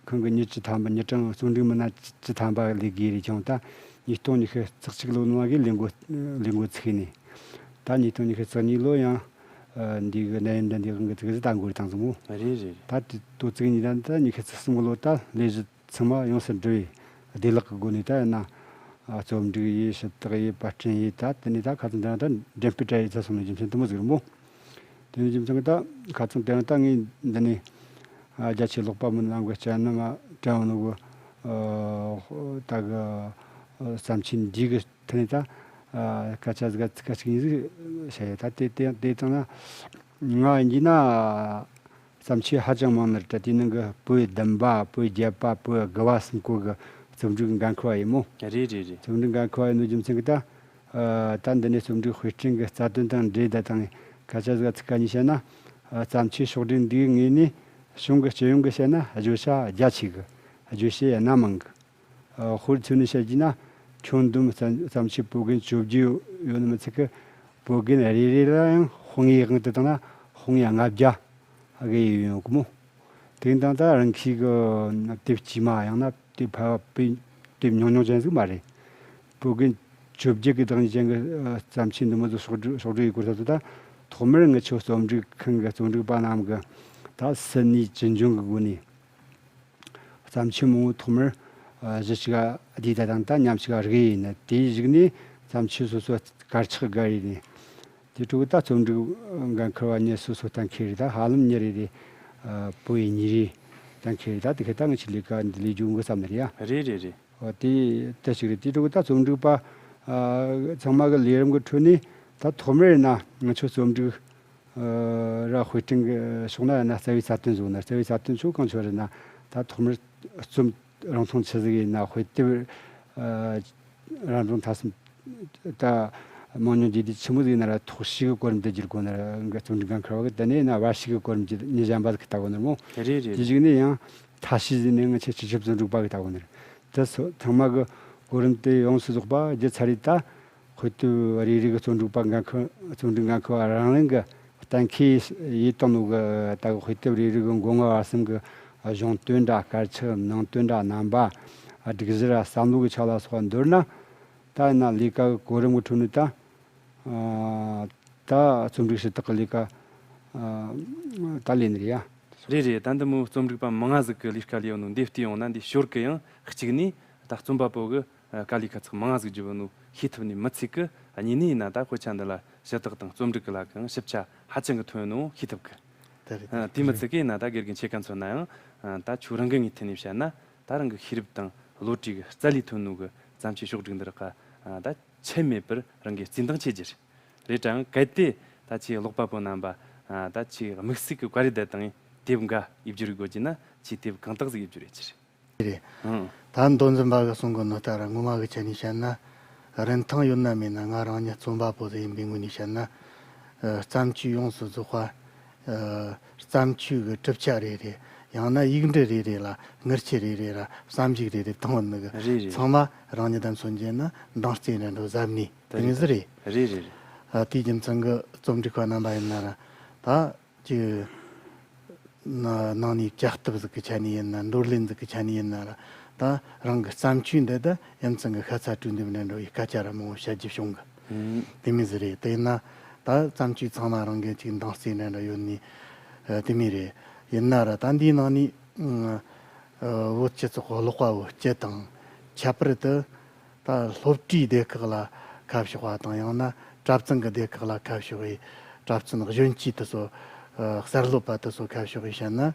ཁང་གི་མྱི་བཅུ་ཐམ་པ། མྱི་གྲངས་རྩོམ་སྒྲིག་མི་སྣ་བཅུ་ཐམ་པ་ལས་བརྒལ་རེ་བྱུང་། ད་ཉིས་སྟོང་ཉི་ཤུ་རྩ་གཅིག་ལོ་ནང་གི་ལས་འགོ་ལས་འགོ་ཚུགས་ནས། ད་ཉིས་སྟོང་ཉི་ཤུ་རྩ་གཉིས་ལོ་ཡང་འདི་གི་གནད་ཡོན་ལྡན་འདི་གང་གི་ཚིག་གཟིགས་ད་འགོ་རེ་བཏང་སོང་མོ། རེད་རེད། ད་དེ་དོ་ཚིགས་གཉིས་ད་ད་ཉི་ཤུ་རྩ་གསུམ་ལོ་ད་ལས་གཞི་ཚང་མ་ཡོངས་སུ་འགྲུབ་པའི་བདེ་བླག་གི་སྒོ་ནས། ད་ཡིན་ན་རྩོམ་སྒྲིག་ཡེད། ཞིབ་བརྟག་ཡེད། པར་སྐྲུན་ཡེད། ད་དེ་ནས་ད་ཁ་ཚང་དེ་རིང་ད་འགྲེམས་སྤེལ་གྲ་ཡེད་ཚར་སོང་ནས་རྒྱུ་མཚན་དེ་མོ་ཟིག་རེད་མོ། དེ་ནས་རྒྱུ་མཚན་གི་ད་ཁ་ཚང་དེ་རིང་ད་ངས་འདི་ནས་རྒྱ་ཆེ་ཀློག་པ་མི་ནང་གི་སྤྱན་ནི་མ་དྲན་ནོ་གི་ད་གི་བརྩམས་ཆོས་འདི་གི་ཐད་ནས་ད་སྐད་ཆ་ཟིག་སྐད་ཅིག་གཉིས་ཟིག་བཤད་ཡོད། ད་དེ་དེ་དེ་དང་ན་ང་ཡིན་གྱི་ན། བརྩམས་ཆོས་ཧ་ཅང་མང་ནི་རེད། ད་དེའི་ནང་གི་བོད་བདུན་པ། བོད་བརྒྱད་པ། བོད་དགུ་པ་གསུམ་པོ་གི་རྩོམ་སྒྲིག་འགན་འཁུར་བ་ཡིན་མོ། རེད་རེད་རེད། རྩོམ་སྒྲིག་འགན་འཁུར་བ་ཡིན་ནོ་རྒྱུ་མཚན་གི་ད། ཨ་ད་འདི་ནས་རྩོམ་སྒྲིག་དཔེ་སྐྲུན་གི་རྩ་དོན་དང་འབྲེལ་ད་དང་ཁ་ཆ་ཟིག་ཚིག་ཁ་ཉིས་བཤད་ན། ཨ་བརྩམས་ཆོས་ཕྱོགས་སྒྲིག་འདིའི་ངོས་ནས་གཞུང་གི་སྤྱི་ཡོངས་གི་བཤད་ན་བརྗོད་བྱ་རྒྱ་ཆེ་གི། བརྗོད་བྱ་སྣ་མང་གི། ཨ་དཔེར་མཚོན་ནས་བཤད་རྒྱུ་ན་ཁྱོན་བསྡོམས་བརྩམས་བརྩམས་ཆོས་བོད་རྒན་བཅོ་བརྒྱད་ཡོད་ནི་མི་ཚད་གི། བོད་རྒན་རེ་རེ་ལ་ཡང་དཔང་ཡིག་དབང་དུ་བཏང་ན་དཔང་ཡིག་ལྔ་བརྒྱ་གི་ཡོད་ཡོད་གི་མོ། དེ་དང་ད་རང་ཁྱི་གི་དེབ་དཀྱུས་མ་ཡང་ན་དེབ་ཕལ་པ་དེབ་ཉུང་ཉུང་ཅན་ཟིག་མ་རེད། བོད་རྒན་བཅོ་བརྒྱད་གི་བདག་ཉིད་ཅན་གི་ཨ་བརྩམས་ཆོས་འདི་མོ་ཟིག་ཕྱོགས་སྒྲིག་ཕྱོགས་སྒྲིག་ཡེད་དགོས་ས་ཚོ། ད་ཐོག་མར་ངི་ཆོ་རྩོམ་སྒྲིག་ཁང་གི་རྩོམ་སྒྲིག་པ་རྣམས་གི་ད་སྲིད་ནུས་ཅི་འབྱུང་གི་སྒོ་ནས། བརྩམས་ཆོས་མང་པོ་ཐོག་མར་ཨ་གཞི་གཅིག་ག་བསྡུས་ད་དང་ད་མཉམ་གཅིག་ག་རིགས་ཡིན་ན། དེའི་གཞུག་ནས་བརྩམས་ཆོས་སོ་སོ་དཀར་ཆག་བརྒལ་ཡིན་ནས། དེ་དྲུག་ད་རྩོམ་སྒྲིག་འགན་འཁུར་བ་མྱི་སོ་སོ་གཏན་འཁེལ་རེད། ད་ཧ་ལམ་མྱི་རེ་རེ་ཨ་བོད་ཡིག་གཉིས་རེ་གཏན་འཁེལ་རེད། ད་དེ་ཁ་ད་ངི་ཆོ་ལས་ཀ་འདི་ལས་རྒྱུ་འགོ་བརྩམས་ནི་རེད་ཡ། རེད་རེད་རེད། ཨོ་དེ་དེ་ཞིག་རེད། དེ་དྲུག་ད་རྩོམ་སྒྲིག་པ་ཨ་ཚང་མ་གི་ལས་རིམ་གི་ཁྲོད་ནས་ད་ཐོག་མར་ཡིན་ན་ང་ཆོ་རྩོམ་སྒྲིག་ཨ་ར་དཔེ་སྐྲུན་གི་ཕྱོགས་ན་ཡིན་ན་རྩ་བའི་རྩ་དོན་བཟུང་ན། རྩ་བའི་རྩ་དོན་ཆོ་གང་ཆོ་རེད་ན། ད་ཐོག་མར་རྩོམ་རང་མཐོང་ཆི་ཟིག་ཡིན་ན། དཔེ་དེབ་ཨ་རང་རང་ཐ་སམ་ད་མང་ཉུང་རྒྱས་བསྡུས་ཆི་མོ་ཟིག་ཡིན་ན་ར་ཐོག་ཤེས་གི་གོ་རིམ་དེ་བསྒྱུར་དགོས་ན་ར་གི་རྩོམ་སྒྲིག་འགན་འཁུར་བ་གི། དེ་ནས་ཡིན་ན་བར་ཤེས་གི་གོ་རིམ་གྱི་མྱི་གཞན་པ་ཟིག་གི་ལྟ་གོ་ནི་རེད་མོ། རེད་རེད། དེ་གཞུག་ནས་ཡང་མཐའ་ཤེས་ཟིག་ནས་ངི་ཆོ་སྤྱི་ཁྱབ་རྩོམ་སྒྲིག་པ་གི་ལྟ་གོ་ནི་རེད། དེ་སོ་ཚང་མ་གི་གོ་རིམ་དེ་ཡོངས་སུ་རྫོགས་པ་བརྒྱུད་ཚར་རེད། ད་དཔེ་དེབ་རེ་རེ་གི་རྩོམ་སྒྲིག་པ་འགན་འཁུར་རྩོམ་སྒྲིག་འགན་འཁུར་བ་རང་རང་གི་གཏན་འཁེལ་ཡེད་བཏང་ནོ་གི་ད་གི་དཔེ་དེབ་རེ་རེ་གི་མགོ་རྔ་བར་གསུམ་གི་གཞུང་དོན་འདྲ། དཀར་ཆག་ནང་དོན་འདྲ། རྣམ་པ་སྒྲིག་གཞི་ར་བསམ་བློ་གི་ཆ་ལ་སོགས་པ་མདོར་ན། ད་ཡིན་ན་ལས་ཀ་གི་གོ་རིམ་གི་ཁྲོད་ནས་ད་ཨ་ད་རྩོམ་སྒྲིག་ཞུ་དག་གི་ལས་ཀ་ཨ་ད་ལས་ནི་རེད་ཡ། རེད་རེད། ད་འདི་མོ་རྩོམ་སྒྲིག་པ་མང་ང་ཟིག་གི་ལས་ཀ་ལས་ཡོད་ནོ་འདི་བལྟས་ཡོང་ན། འདི་ཞོར་གི་ཡང་གཅིག་ནས་ད་རྩོམ་པ་པོ་གི་ཨ་དཀའ་ལས་ཁག་ཚེགས་མང་ང་ཟིག་བརྒྱབ་ནོ་ཤེས་ཐུབ་ནི་མི་ཚད་གི། ཨ་གཉིས་ནས་ཡིན་ན་ད་དཔེ་ཆ་འདི་ལ་ཞུ་དག་དང་རྩོམ་སྒྲིག་གི་ལ་གང་ཞིབ་ཆ་ཧ་ཅང་གི་ཐོན་ནོ་ཤེས་ཐུབ་གི། ད་རེད། ཨ་དེ་མི་ཚད་གི་ཡིན་ན་ད་དགེ་རྒན་ཁྱེད་ཀ་མཚོན་ན་ཡང་ཨ་ད་ཁྱོད་རང་གི་ངོས་ཐད་ནས་བཤད་ན། ད་རང་གི་ཤེས་རབ་དང་བློ་གྲོས་གི་རྩལ་ལས་ཐོན་ནོ་གི་བརྩམས་ཆོས་ཕྱོགས་སྒྲིག་འདི་རིགས་ཀ་ཨ་ད་ཆད་མེད་པར་རང་གི་བརྩི་འདང་ཆེ་རྒྱུ་རེད། རེད་དྲ་ཨང་། གལ་ཏེ་ད་ཁྱེད་ཀློག་པ་པོ་རྣམ་པ་ ཨ། ད་ཆེས་དམིགས་བསལ་གྱི་བཀའ་རེ་བསྡད་དང་དེབ་འགའ་ཡིབ་རྒྱུ་རེད་དགོས་ཀྱི་ན། ཆེས་དེབ་གང་དག་ཟིག་ཡིབ་རྒྱུ་རེད་ཅི་རེད། རེད། ཨང་། ད་མདོ་འཛིན་པ་གི་གསུང་གི་ནོ་ལྟར་ངོ་མ་གི་ཆ་ནས་བཤད་ན། རིན་ཐང་ཡོད་ན་མེད་ན་ང་རང་ཉིད་རྩོམ་པ་པོ་ཟིག་ཡིན་པའི་ངོས་ནས་བཤད་ན། ཨ། བརྩམས་ཆོས་ཡོངས་སུ་རྫོགས་པ། ཨ། བརྩམས་ཆོས་ཀྱི་གྲུབ་ཆ་རེ་རེ། ཡང་ན་ཡིག་འབྲུ་རེ་རེ་ལ་ངར་ཆུ་རེ་རེ་ལ་བསམ་གཞིག་རེ་རེ་བཏང་བ་ནི་གི། རེད་རེད། ཚང་མ་རང་ཉིད་དང་མཚོན་རྒྱུ་ན་འདང་རྩེ་འདྲ་འགྲོ་གཟབ་ནས་དེ་མོ་ཟིག་རེད། རེད་རེད་རེད། ཨ། དེའི་རྒྱུ་མཚན་གྱིས་རྩོམ་སྒྲིག་པ་རྣམ་པ་ཡིན་ན་ར། ད་ཀྱི་ནང་ནས་བསྐྱར་ལྟབ་ཟིག་གི་ཆ་ནས་ཡིན་ན། འདོར་ལེན་ཟིག་གི་ཆ་ནས་ཡིན་ན་ར། ད་རང་གི་བརྩམས་ཆོས་འདི་ད་ཡ་མཚན་གྱི་ཤ་ཚ་དྲོད་འདེབས་འདྲ་འགྲོ་བའི་སྐད་ཆ་ར་མང་བོ་བཤད་རྒྱུ་བྱུང་གི། ཨང་། དེ་མོ་ཟིག་རེད། དེ་ཡིན་ན་ད་བརྩམས་ཆོས་ཚང་མ་རང་གི་ཅིག་འདང་རྩེ་འདྲ་འདྲ་ཡོད་ནི། ཨ། དེ་མོ་རེད། ཡིན་ན་ར་ད་འདིའི་ནང་ནས། ཨ། བོད་སྤྱི་ཚོགས་ཀློག་པ་བོ་སྤྱི་དང་། ཁྱད་པར་དུ་ད་སློབ་གྲྭའི་སྡེ་ཁག་ལ་ཁ་ཕྱོགས་པ་དང་། ཡང་ན་གྲྭ་བཙུན་གྱི་སྡེ་ཁག་ལ་ཁ་ཕྱོགས་པའི་གྲྭ་བཙུན་གཞོན་སྐྱེས་དེ་ཚོ། ཨ། གསར་སློབ་པ་དེ་ཚོ་ཁ་ཕྱོགས་པའི་བཤད་ན།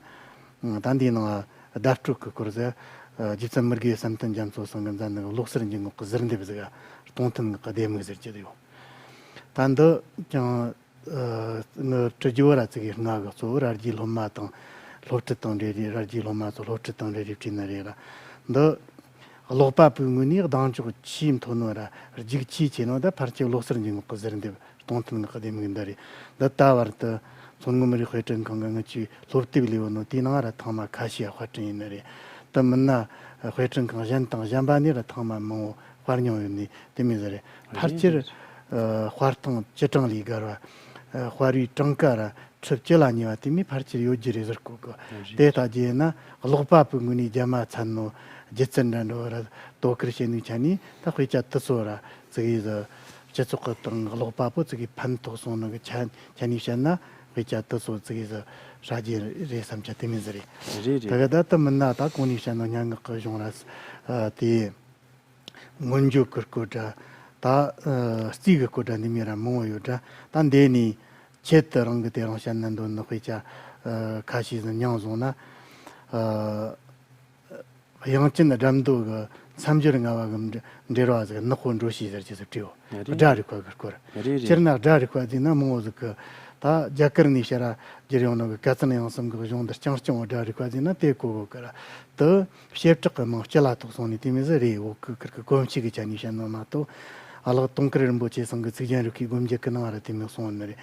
ད་འདིའི་ནང་བརྡ་སྤྲོད་ཀྱི་སྐོར་ཟེར། ཨ། རྗེ་བཙུན་མི་དགེ་བསམ་གཏན་རྒྱ་མཚོ་ཚང་གིས་མཛད་ནི་གློག་གསར་འབྱིན་རྔུབ་ཀྱི་ཟུར་འདེབས་ཟིག་སྟོང་ཐུན་ངག་གི་ལྡེ་མིག་ཟེར་གྱི་ཡོད། ད་འདི་ཀྱང་། ཨ། ངའི་བྲི་རྒྱུ་བོ་ར་ཙི་གེ་སྔ་གི། གཙོ་བོ་ར་རྒྱའི་སློབ་མ་དང་སློབ་ཁྲིད་དང་འབྲེལ་རེ། ར་རྒྱའི་སློབ་མ་ཚོ་སློབ་ཁྲིད་དང་འབྲེལ་རེ་བྲིས་ནི་རེད་ར། འདི་ཀློག་པ་པོའི་ངོས་ནས་གདེང་འཇོག་ཆེས་མཐོ་ནོ་ར་རྒྱུགས་ཆེས་ཆེ་ནོ་ད་ཕལ་ཆེར་ཀློག་གསར་འབྱིན་རྔུབ་ཀྱི་ཟུར་འདེབས་སྟོང་ཐུན་ངག་གི་ལྡེ་མིག་འདི་རེད། འདི་ད་བར་དུ་མཚོ་སྔོན་མི་རིགས་དཔེ་སྐྲུན་ཁང་གི་ངེད་ཆོའི་སློབ་དེབ་ལས་བོ་ནོ་དེའི་ནང་ར་ཐེངས་མ་ཁ་ཤས་དཔར་སྐྲུན་ཡིན་ནི་རེད། དེ་མིན་ན་དཔེ་སྐྲུན་ཁང་གཞན་དང་གཞན་པ་ནས་ར་ཐེངས་མ་མང་བོ་དཔར་མྱོང་ཡོད་ནི་དེ་མོ་ཟིག་རེད། ཕལ་ཆེར། ཨ། དཔར་ཐེངས་བཅུ་གྲངས་ལས་བརྒལ་བ། ཨ། དཔར་བའི་གྲངས་ཀ་ར་ཁྲི་བཅུ་ལ་ཉེ་བ་དེ་མོ་ཕལ་ཆེར་ཡོད་རྒྱུ་རེད་ཟེར་གོ་གི། རེད། དེ་ལྟ་རྒྱུ་ཡིན་ན་ཀློག་པ་པོའི་ངོས་ནས་རྒྱ་མ་ཚད་ནོ་སྒྱུ་རྩལ་འདྲ་འགྲོ་བ་ར་དོ་ཁུར་བྱེད་ནུས་ཆ་ནས་ད་དཔེ་ཆ་དེ་ཚོ་ར་ཙི་གེ་ཟིག་སྤྱི་ཚོགས་ཀྱི་སྟེང་ཀློག་པ་པོ་ཙི་གེ་ཕན་ཐོགས་སོང་ནོ་གི་ཆ་ཆ་ནས་བཤད་ན་དཔེ་ཆ་དེ་ཚོ་ཙི་གེ་ཟིག་ཧྲ་རྒྱུ་རེད་བསམ་ཆ་དེ་མོ་ཟིག་རེད། རེད་རེད། ད་ག་ད་དེ་མིན་ན་ད་གོང་ནས་བཤད་ནོ་སྙན་ངག་གི་གཞུང་ར། ཨ། དེ། མངོན་བརྗོད་ཀྱི་སྐོར་འདྲ། ད། ཨ། རྩིས་ཀྱི་སྐོར་འདྲ་འདི་མོ་ར་མང་བོ་ཡོད་འདྲ། ད་འདི་ནས་ཆེད་དུ་རང་གིས་དེ་རིང་བཤད་ན་འདོད་ནི་དཔེ་ཆ། ཨ། ཁ་ཤས་ཟིག་མྱངས་སོང་ན། ཨ། དབྱངས་ཅན་སྒྲ་མདོ་གི་མཚམས་སྦྱོར་ལྔ་བ་གི་འབྲེལ་བ་ཟིག་ནག་པོ་འགྲོ་ཤེས་ཟེར་གྱི་ཟིག་བྲིས་ཡོད། རེད། སྒྲ་རིག་པ་གི་སྐོར། རེད་རེད། སྤྱིར་ན་སྒྲ་རིག་པ་ཟེར་ན་མང་བོ་ཟིག་གི། ད་རྒྱ་གར་ནས་ཕྱིར་ར་བསྒྱུར་ཡོང་ནོ་གི་ཀ་ཙན་དབྱངས་གསུམ་གི་གཞུང་འདི་རྐྱང་རྐྱང་བོ་སྒྲ་རིག་པ་ཟེར་ན་དེ་གོ་གོ་གི་ར། དེ་བྱེ་བྲག་གི་མིང་སྤྱི་ལ་ཐོགས་སོང་ནས་དེ་མོ་ཟིག་རེད། འོ་གི་ཁིར་གི་གོམས་གཤིས་གི་ཆ་ནས་བཤད་ནོ་མ་གཏོགས། ཨ་ལགས་དུང་དཀར་རིན་པོ་ཆེ་ཚང་གི་ཚིག་རྒྱན་རིག་པའི་སྒོམ་རྒྱུ་གི་ནང་ར་དེ་མོ་གསུངས་ནི་རེད།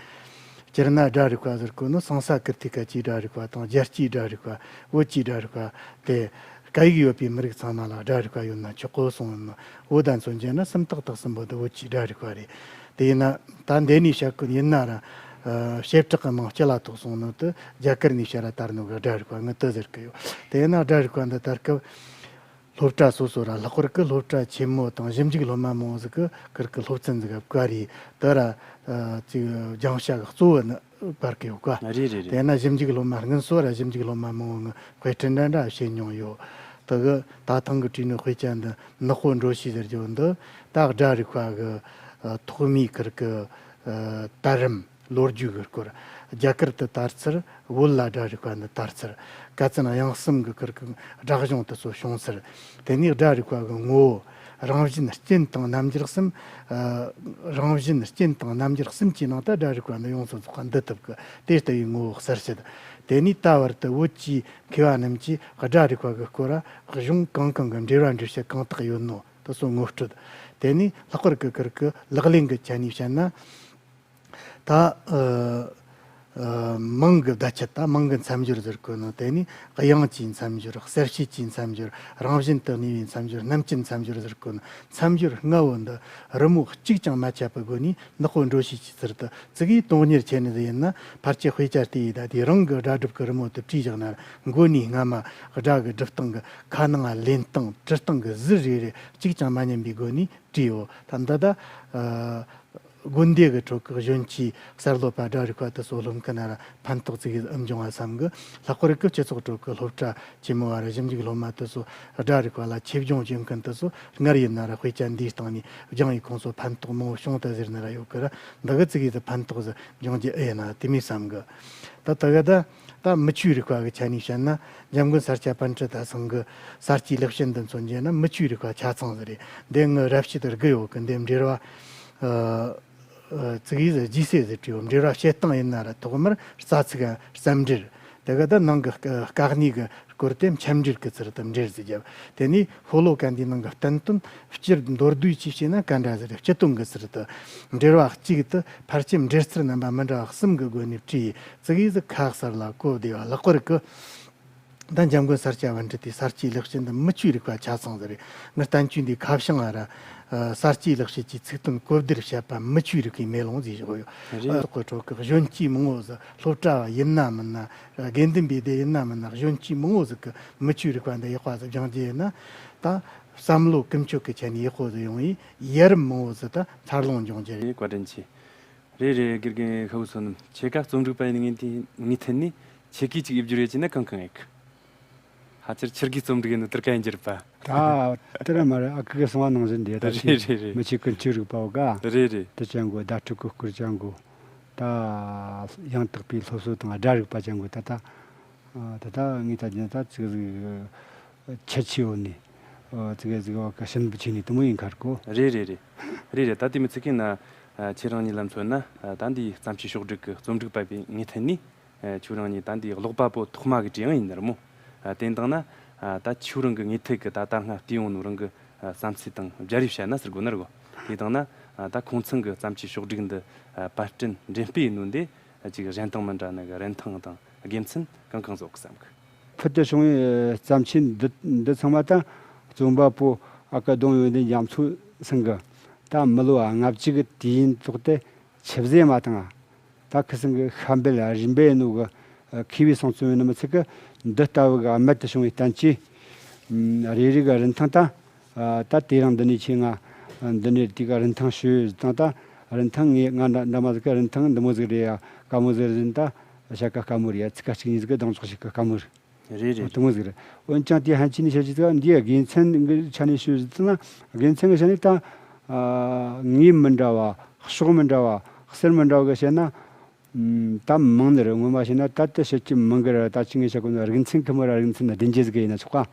སྤྱིར་ན་སྒྲ་རིག་པ་ཟེར་གོ་ནོ་སང་ས་ཀིརྟི་ཀ་གི་སྒྲ་རིག་པ་དང་རྒྱལ་སྤྱིའི་སྒྲ་རིག་པ། བོད་ཀྱི་སྒྲ་རིག་པ་དེ། སྐད་ཡིག་ཡོད་པའི་མི་རིགས་ཚང་མ་ལ་སྒྲ་རིག་པ་ཡོད་ན་ཆོག་གོ་གསུངས་ནོ། འོ་ད་མཚོན་བྱས་ན་སུམ་རྟགས་དག་གསུམ་པོ་དེ་བོད་ཀྱི་སྒྲ་རིག་པ་རེད། དེ་ཡིན་ན་ད་འདི་ནས་བཤད་གོ་ཡིན་ན་ར། ཨ། བྱེ་བྲག་གི་མིང་སྤྱི་ལ་ཐོགས་སོང་ནོ་དེ་རྒྱ་གར་ནས་ཕྱིར་ར་དར་ནོ་གི་སྒྲ་རིག་པ་ངི་དེ་ཟེར་གི་ཡོད། དེ་ཡིན་ན་སྒྲ་རིག་པ་འདི་དར་སྐབས། སློབ་གྲྭ་སོ་སོ་ར་ལྷག་པར་གི་སློབ་གྲྭ་ཆེན་མོ་དང་ཞིབ་འཇུག་སློབ་མ་མང་བོ་ཟིག་གི་ཁིར་གི་སློབ་ཚན་ཟིག་ག་བཀར་རེ་དེ་ར། ཨ། ཅིག་སྦྱང་བྱ་གི་གཙོ་བོ་ནི་བཀར་གི་ཡོད་ཀ། རེད་རེད་རེད། དེ་ན་ཞིབ་འཇུག་སློབ་མ་སྔོན་སོ་ར་ཞིབ་འཇུག་སློབ་མ་མང་བོ་ངི་དཔེ་ཁྲིད་འདྲ་འདྲ་བྱེད་མྱོང་ཡོད། དེ་གི་ད་ཐེངས་གི་བྲིས་ནི་དཔེ་ཆ་འདི་ནག་པོ་འགྲོ་ཤེས་ཟེར་རྒྱུ་འདི་ད་སྒྲ་རིག་པ་གི། ཨ། ཐོག་མའི་ཁིར་གི། ཨ། དར་རིམ། ལོ་རྒྱུས་ཀྱི་སྐོར། རྒྱ་གར་དུ་དར་ཚུལ། བོད་ལ་སྒྲ་རིག་པ་འདི་དར་ཚུལ། ཀ་ཙན་དབྱངས་གསུམ་གྱི་ཁིར་གི་སྒྲ་གཞུང་དེ་ཚོ་བྱུང་ཚུལ། དེ་ནས་སྒྲ་རིག་པ་གི་ངོ་བོ། རང་བཞིན་རྐྱེན་དང་རྣམ་འགྱུར་གསུམ། ཨ། རང་བཞིན་རྐྱེན་དང་རྣམ་འགྱུར་གསུམ་གྱི་ནང་དུ་སྒྲ་རིག་པ་འདི་ཡོངས་སུ་རྫོགས་པ་འདུ་ཐུབ་ཀི། དེ་ལྟ་བུའི་ངོ་བོ་གསལ་བྱེད། དེ་ནས་ད་བར་དུ་བོད་ཀྱི་མཁས་པ་རྣམས་ཀྱིས་སྒྲ་རིག་པ་གི་སྐོར་ལ་གཞུང་གང་གང་གི་འགྲེལ་བ་འགྲེལ་བཤད་གང་དག་ཡོད་ནོ་དེ་ཚོ་ངོ་སྤྲོད། དེ་ནས་ལྷག་པར་གི་ཁིར་གི་ལག་ལེན་གྱི་ཆ་ནས་བཤད་ན། ད། ཨ། ཨ། མིང་གི་བརྡ་ཆད། ད་མིང་གི་མཚམས་སྦྱོར་ཟེར་གོ་ནོ། དེ་ནས་དབྱངས་ཀྱི་མཚམས་སྦྱོར། གསལ་བྱེད་ཀྱི་མཚམས་སྦྱོར། རང་བཞིན་དུ་གནས་པའི་མཚམས་སྦྱོར། རྣམ་བཅད་མཚམས་སྦྱོར་ཟེར་གོ་ནོ། མཚམས་སྦྱོར་ལྔ་བོ་འདི་རི་མོ་གཅིག་ཀྱང་མ་ཆད་པའི་སྒོ་ནས་ནག་པོ་འགྲོ་ཤེས་ཀྱི་ཚུལ་དུ་ཙི་གེ་དོན་གཉེར་བྱས་ནས་ཡིན་ན་ཕལ་ཆེར་དཔེ་ཆ་བལྟས་ཡིན་ད་དེ་རང་གི་སྒྲ་སྒྲུབ་ཀྱི་རི་མོ་དེ་བྲིས་བཞག་ན་མགོ་ནས་སྔ་མ་སྒྲ་གི་སྒྲུབ་སྟངས་ཀྱི་ཁ་ནང་ལེན་སྟངས་བྲི་སྟངས་ཀྱི་ཟུར་རེ་རེ་གཅིག་ཀྱང་མ་ཉམས་པའི་སྒོ་ནས་བྲིས་ཡོད། ད་འདི་ད། ཨ། དགོན་སྡེ་གི་ཁྲོད་ཀྱི་གཞོན་སྐྱེས་གསར་སློབ་པ་སྒྲ་རིག་པ་དེ་ཚོ་སློབ་མཁན་ན་ར་ཕན་ཐོགས་ཙི་གེ་ཨེ་འབྱུང་བ་བསམ་གི། ལྷག་པར་གི་སྤྱི་ཚོགས་ཁྲོད་ཀྱི་སློབ་གྲྭ་ཆེན་མོ་བ་ར་ཞིབ་འཇུག་སློབ་མ་དེ་ཚོ་སྒྲ་རིག་པ་ལ་ཆེད་སྦྱོང་བྱེད་མཁན་དེ་ཚོ་སྔར་ཡིན་ན་ར་དཔེ་ཆ་འདིའི་སྟེང་ནས་སྦྱངས་ཡིན། ཁོང་ཚོ་ཕན་ཐོགས་མང་བོ་བྱུང་ད་ཟེར་ནི་ར་ཡོད་གི་ར། འདི་གི་ཙི་གེ་དེ་ཕན་ཐོགས་ཟིག་འབྱུང་རྒྱུ་ཨེ་ཡིན་ན་དེ་མོ་བསམ་གི། ད་ད་ག་ད། ད་མི་ཆོས་རིག་པ་གི་ཆ་ནས་བཤད་ན་འཇམ་མགོན་ས་སྐྱ་པཎྜི་ཏ་ཚང་གི་ས་སྐྱའི་ལེགས་བཤད་འདི་མཚོན་བྱས་ན་མི་ཆོས་རིག་པ་ཆ་ཚང་ཟིག་རེད། འདི་ངི་རབ་བྱེད་དེ་དགུ་ཡོད་གི། འདི་འབྲེལ་བ། ཨ། ཨ་ཙི་གེ་ཟིག་རྗེས་སྲས་ཟིག་བྲིས་ཡོད། འབྲེལ་བ་བྱེད་སྟངས་ཡིན་ན་ར་ཐོག་མར་རྩ་ཚིག་རྩ་འབྲེལ། དེ་ག་ད་ནང་གི་དཀའ་གནད་གི་སྐོར་དེ་འཆམ་འབྲེལ་གི་ཚུལ་དུ་འབྲེལ་ཟིག་བརྒྱབ། དེ་ནས་ཤོ་ལོ་ཀ་འདིའི་ནང་གི་བསྟན་དོན་སྤྱིར་མདོར་བསྡུས་ཅིག་བྱས་ན་ག་འདྲ་ཟིག་རེད། སྤྱི་དོན་གི་ཚུལ་དུ་འབྲེལ་བ་གཅིག་ཏུ་ཕལ་ཆེར་འབྲེལ་ཚུལ་རྣམ་པ་མི་འདྲ་བ་གསུམ་གི་སྒོ་ནས་བྲིས། ཙི་གེ་ཟིག་ཁ་གསལ་ལ་གོ་བདེ་བ། ལྷག་པར་གི་ད་འཇམ་མགོན་ས་སྐྱ་པཎྜི་ཏའི་ས་སྐྱའི་ལེགས་བཤད་འདི་མི་ཆོས་རིག་པ་ཆ་ཚང་ཟིག་རེད། ངའི་བསྟན་བཅོས་འདིའི་ཁ་བྱང་ང་ར་ཨ་ས་སྐྱའི་ལེགས་བཤད་ཀྱི་ཚིག་དོན་གོ་བདེར་བཤད་པ་མི་ཆོས་རིག་པའི་མེ་ལོང་ཟེར་བཞག་ཡོད། རེད། ཨ་ཏོག་གི་ཁྲོད་གི་གཞོན་སྐྱེས་མང་བོ་ཟིག་སློབ་གྲྭ་བ་ཡིན་ན་མིན་ན། དགེ་འདུན་པའི་སྡེ་ཡིན་ན་མིན་ན། གཞོན་སྐྱེས་མང་བོ་ཟིག་གི་མི་ཆོས་རིག་པ་འདི་ཡག་པ་ཟིག་སྦྱང་རྒྱུ་ཡིན་ན། ད་བསམ་བློ་ཀུན་སྤྱོད་ཀྱི་ཆ་ནས་ཡག་པོ་ཟིག་ཡོང་བའི་ཡ་རབས་མང་བོ་ཟིག་ད་འཚར་ལོངས་འབྱུང་རྒྱུ་རེད། བཀའ་དྲིན་ཆེ། རེད་རེད། དགེ་རྒན་ཤ་བོ་བསོད་ནམས། ཁྱེད་ཀ་རྩོམ་སྒྲིག་པ་ཡིན་ངེས་དེ་ངེས་ཐད་ནས་ཁྱེད་ཀྱིས་ཅིག་ཡིབ་རྒྱུ་རེད་ཅེ་ན་གང་གང་ཡིག་ཧ་ཅར་ཆེར་གི་རྩོམ་སྒྲིག་ཡིན་ནོ་དེར་ཀ་ཡིན་རྒྱུ་རེད་པ། ད་དེ་ར་མ་རེད། ཨ་ཁུ་གི་གསུང་བ་ནང་བཞིན་དེ་ད་རེད་ཅིག་རེད་རེད། མི་ཆོས་ཀུན་སྤྱོད་རིག་པའོ་ག་རེད་རེད། དེ་ཅན་གོ་བརྡ་སྤྲོད་གི་སྐོར་ཅན་གོ། ད་ཡང་དག་པའི་སློབ་གསོ་དང་སྒྲ་རིག་པ་ཅན་གོ། ད་ད་ད་ད་ངས་ད་ད་ད་ཙིག་ཟིག་ཁྱད་ཆོས་ཡོད་ནི་ཙིག་ཟིག་བ་ཀ་ཤན་པུ་ཆེ་ནི་དུ་མོ་ཡིན་ཁར་གོ། རེད་རེད་རེད། རེད་རེད། ད་དེ་མི་ཚིག་གི་ན་ཨ་ཁྱེད་རང་གཉིས་ལ་མཚོན་ན་ཨ་ད་འདི་བརྩམས་ཆོས་ཕྱོགས་སྒྲིག་གི་རྩོམ་སྒྲིག་པ་པའི་ངེས་ཐད་ནས། ཨ་ཁྱོད་རང་གཉིས་ད་འདི་ཀློག་པ་པོ་ཐོག་མ་གི་གྲས་ཡང་ཡིན་ནི་རེད་མོ། ཨ་དེ་ཡིན་དང་ན་ཨ་ད་ཁྱོད་རང་གི་ངེས་ཐད་གི་ད་ལྟ་སྔ་བལྟས་ཡོང་ནོ་རང་གི་ཨ་བསམ་ཚུལ་དང་སྦྱར་ཡིག་བཤད་ན་ཟེར་དགོས་ནི་རེད་གོ། དེ་དང་ན་ཨ་ད་ཁོང་ཚང་གི་བརྩམས་ཆོས་ཕྱོགས་སྒྲིག་འདི་ཨ་པར་སྐྲུན་འགྲེམས་སྤེལ་ཡིན་ནོ་འདི་ཨ་ཅིག་གཞན་དང་མི་འདྲ་ནི་གི་རིན་ཐང་དང་དགེ་མཚན་གང་གང་བཟོ་གི་བསམ་གི། ཕུལ་དུ་བྱུང་བའི་བརྩམས་ཆོས་འདི་འདི་ཚང་མ་ད་རྩོམ་པ་པོ་ཨ་ཀ་གདོང་ཡོན་ཏན་རྒྱ་མཚོ་ཚང་གི་ད་མི་ལོ་ལྔ་བཅུ་གི་དུས་ཡུན་ཐོག་ཏུ་ཆུད་ཟོས་མ་བཏང་ང་། ད་ཁི་སང་གི་ཤམ་བྷེ་ལ་རིམ་པས་ནོ་གི་མཁས་པའི་གསུང་རྩོམ་ཡིན་ནི་མི་ཚད་གི། འདི་ལྟ་བུ་གི་རྨད་དུ་བྱུང་བའི་བསྟན་བཅོས་རེ་རེ་གི་རིན་ཐང་ད་ད་དེ་རིང་འདི་ནས་ཁྱེད་ང་འདི་ནས་དེ་གི་རིན་ཐང་ཞུ་དང་། ད་རིན་ཐང་ངས་ང་འདྲ་འདྲ་མ་ཟིག་གི་རིན་ཐང་འདི་མོ་ཟིག་རེད་ཡ། དཀའ་མོ་ཟིག་རེད་ཟིན། ད་བཤད་ཀ་དཀའ་མོ་རེད་ཡ། ཚིག་ཀ་གཅིག་གཉིས་ཟིག་གི་གདེང་འཇོག་བྱེད་ཀ་དཀའ་མོ་རེད། རེད་རེད། དུ་མོ་ཟིག་རེད། འོན་ཀྱང་དེའི་ཕན་ཆད་ནས་བཤད་རྒྱུ་ད་འདིའི་དགེ་མཚན་གི་ཆ་ནས་ཞུ་ཟིག་ན། དགེ་མཚན་གི་ཆ་ནས་ད་ངོས་མི་འདྲ་བ་ཕྱོགས་མི་འདྲ་བ་གསེར་མི་འདྲ་བ་གི་བཤད་ན། ད་མང་ནི་རེད། ངོ་མ་བཤད་ན་ད་ལྟ་བཤད་ཀྱི་མང་གི་ར། ད་ཅི་ངས་བཤད་གོ་ནི་རིག་མཚན་གི་མོ་ར་རིག་མཚན་ན་བདུན་བརྒྱད་ཟིག་གི་ཡིན་ན་ཆོག་ག།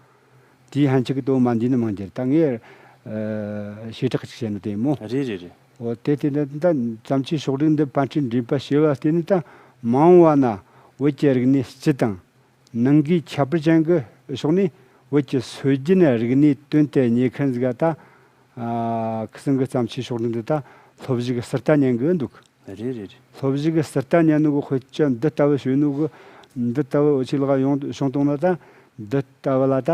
དེའི་ཕན་ཆད་གི་དོ་མ་འདི་ནི་མང་རྒྱུ་རེད། ད་ངས་བྱེ་བྲག་ཅིག་བཤད་ནི་དེ་མོ། རེད་རེད་རེད། འོ་དེ་དེ་ད་ད་བརྩམས་ཆོས་ཕྱོགས་སྒྲིག་འདི་པར་སྐྲུན་འགྲེམས་སྤེལ་བྱས་པ་བརྟེན་ནས། ད་མ་འོངས་པ་ན་བོད་ཀྱི་རིག་གནས་སྤྱི་དང་ནང་གི་ཁྱད་པར་ཅན་གྱི་ཕྱོགས་ནས་བོད་ཀྱི་སྲོལ་རྒྱུན་རིག་གནས་དོན་དུ་གཉེར་མཁན་ཟིག་ག་ད་ཨ་ཁི་སང་གི་བརྩམས་ཆོས་ཕྱོགས་སྒྲིག་འདི་ད་སློབ་གཞི་གི་ཟུར་ལྟ་ཉན་གི་འདུག། རེད་རེད་རེད། སློབ་གཞི་གི་ཟུར་ལྟ་ཉན་ནོ་གི་དཔེ་ཆ་འདི་ལྟ་བུ་ཞུ་ནོ་གི་འདི་ལྟ་བུ་འུ་ཆོའི་ལག་ཡོང་བྱུང་བཏང་ན། ད་འདི་ལྟ་བུ་ལ་ད་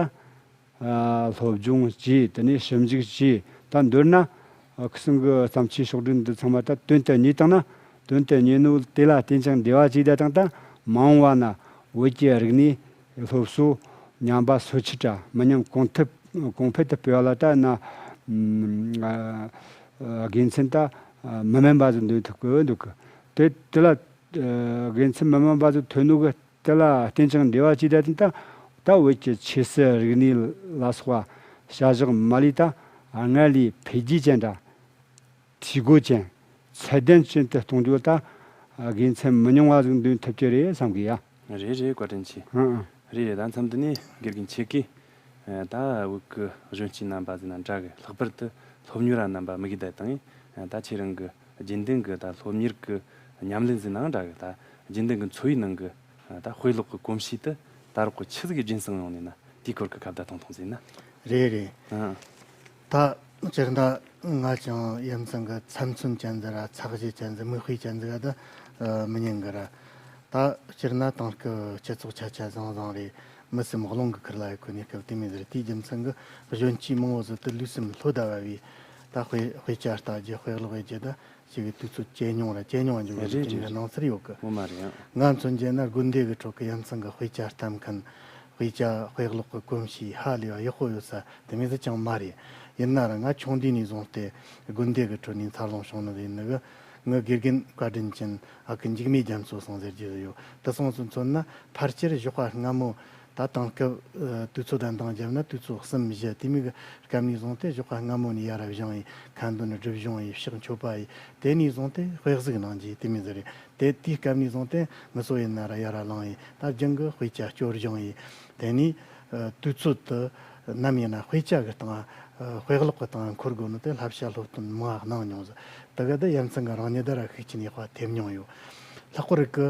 ཨ་སློབ་སྦྱོང་བྱས། དེ་ནས་ཞིབ་འཇུག་བྱས། ད་མདོར་ན་ཨ་ཁི་སང་གི་བརྩམས་ཆོས་ཕྱོགས་སྒྲིག་འདི་ཚང་མ་ད་དོན་དུ་གཉེར་བཏང་ན། དོན་དུ་གཉེར་ནོ་དེ་ལ་བརྟེན་ཅིང་འབྲེལ་བ་བྱས་ད་དང་། ད་མ་འོངས་པ་ན་བོད་ཀྱི་རིག་གནས་སློབ་གསོ་ཉམས་པ་སོར་ཆུད་ར་མི་ཉམས་གོང་ཐུབ་གོང་འཕེལ་དུ་སྤེལ་བ་ལ་ད་ན་ཨ་དགེ་མཚན་ད་མི་དམན་པ་ཟིག་འདོན་ཐུབ་ཀྱི་འདུག་གི། དེ་དེ་ལ་དགེ་མཚན་མི་དམན་པ་ཟིག་ཐོན་ནོ་གི་དེ་ལ་བརྟེན་ཅིང་འབྲེལ་བ་བྱས་ད་དེ་ད་ད་བོད་ཀྱི་ཆོས་སྲིད་རིག་གནས་ལ་སོགས་པ་བྱ་གཞག་མ་ལུས་ད་སྔར་ལས་འཕེལ་རྒྱས་ཅན་དང་འཐུས་སྒོ་ཅན་ཚད་ལྡན་ཅན་དུ་གཏོང་རྒྱུ་ད་དགེ་མཚན་མི་ཉུང་བ་ཟིག་འདོན་ཐུབ་ཀྱི་རེད་བསམ་གི་ཡ། རེད་རེད། བཀའ་དྲིན་ཆེ། ཨང་ཨང་། རེད་རེད། ད་མཚམས་འདི་ནས་དགེ་རྒན་ཁྱེད་ཀྱིས་ད་བོད་ཀྱི་གཞོན་སྐྱེས་རྣམ་པ་ཟིག་ན་འདྲ་གི། ལྷག་པར་དུ་སློབ་གཉེར་བ་རྣམ་པ་དམིགས་ཡུལ་ད་དང་ད་ཁྱེད་རང་གི་རྒྱུན་ལྡན་གྱི་ད་སློབ་གཉེར་གྱི་ཉམས་ལེན་ཟིན་ནའང་འདྲ་གི། ད་རྒྱུན་ལྡན་གྱི་འཚོ་བའི་ནང་གི་ད་དཔེ་ཀློག་གི་གོམས་གཤིས་དེ་ད་རག་གི་ཆི་ཟིག་རྒྱུན་བསྲིངས་ཡོང་ནས་ན། དེའི་སྐོར་གྱི་ཁ་བརྡ་གཏོང་ཐོང་ཟིན་ན། རེད་རེད། ཨང་། ད་སྤྱིར་ད་ང་ཅང་ཡ་མཚན་གྱི་ཚབ་མཚོན་ཅན་ཟིག་ར་ཚད་གཞི་ཅན་ཟིག་མིག་དཔེ་ཅན་ཟིག་ག་ད་མི་ཉན་གི་ར། ད་སྤྱིར་ན་དེང་སྐབས་སྤྱི་ཚོགས་ཆ་ཆ་ཟང་ཟང་རེད། མི་སེམས་རླུང་གི་ཁུར་ལ་ཡི་གོ་ནས་སྐབས་དེ་མོ་ཟིག་རེད། དེའི་རྒྱུ་མཚན་གྱི་གཞོན་སྐྱེས་མང་བོ་ཟིག་ཏུ་ལུས་སེམས་ལྷོད་ད་བ་བས་ད་དཔེ་དཔེ་ཆ་ལྟ་རྒྱུ་དཔེ་ཀློག་ཡེ་རྒྱུ་ད་ཞིག་གི་དུས་ཚོད་ཇེ་ཉུང་ར་ཇེ་ཉུང་འགྱུར་བའི་རེད་རྐྱེན་རེད་གྱིས་རེད། སྣང་ཚུལ་ཡོད་གི། ངོ་མ་རེད། ཡང་ང་མཚོན་རྒྱུ་ན་དགོན་སྡེ་གི་ཁྲོད་ཀྱི་ཡ་མཚན་གྱི་དཔེ་ཆ་ལྟ་མཁན། དཔེ་ཆ་དཔེ་ཀློག་གི་གོམས་གཤིས་ཧ་ལས་པ་ཡག་པོ་ཡོད་ས་དེ་མོ་ཟིག་ཅང་མ་རེད། ཡིན་ན་ར་ང་ཆུང་དུས་ནས་བཟུང་སྟེ་དགོན་སྡེ་གི་ཁྲོད་ནས་འཚར་ལོངས་བྱུང་ནི་ཡིན་ནི་གི། ངའི་དགེ་རྒན་བཀའ་དྲིན་ཅན་ཨ་ཁུ་འཇིགས་མེད་རྒྱ་མཚོ་སང་ཟེར་རྒྱུ་ཡོད། དེ་སང་སུ་མཚོན་ན་ཕལ་ཆེར་ཞོགས་པ་སྔ་མོ། ད་དེང་སྐབས་ཨ་དུས་ཚོད་དང་འདང་བརྒྱབ་ན་དུས་ཚོད་གསུམ་བཞི་དེ་མོ་གི་སྐབས་ནས་བཟུང་སྟེ་ཞོགས་པ་སྔ་མོ་ནས་ཡར་བཞེངས་ཡེ། ཁ་འདོན་སྒྲུབ་སྦྱོང་ཡེ། ཕྱག་མཆོད་པ་ཡེ། དེ་ནས་བཟུང་སྟེ་དཔེ་གཟིགས་གནང་རྒྱུ་དེ་མོ་ཟིག་རེད། དེ་དེའི་སྐབས་ནས་བཟུང་སྟེ་ངུ་སོ་ཡིན་ན་ར་ཡར་ར་ལངས་ཡེ། ད་རྒྱང་གི་དཔེ་ཆ་སྐྱོར་སྦྱོང་ཡེ། དེ་ནས་ཨ་དུས་ཚོད་དུ་ ནམ་ཡིན་ན་དཔེ་ཆ་གི་སྟེང་། ཨ། དཔེ་ཀློག་གི་སྟེང་འཁོར་དགོས་ནོ་དེ་བསླབ་བྱ་སློབ་སྟོན་མང་ང་གནང་མྱོང་ཟིག། དེ་ག་དེ་ཡ་མཚན་གི་རང་ཉིད་ད་ར་ཤུགས་ཆེན་ཡག་པ་ཐེབས་མྱོང་ཡོད། ལྷག་པར་གི།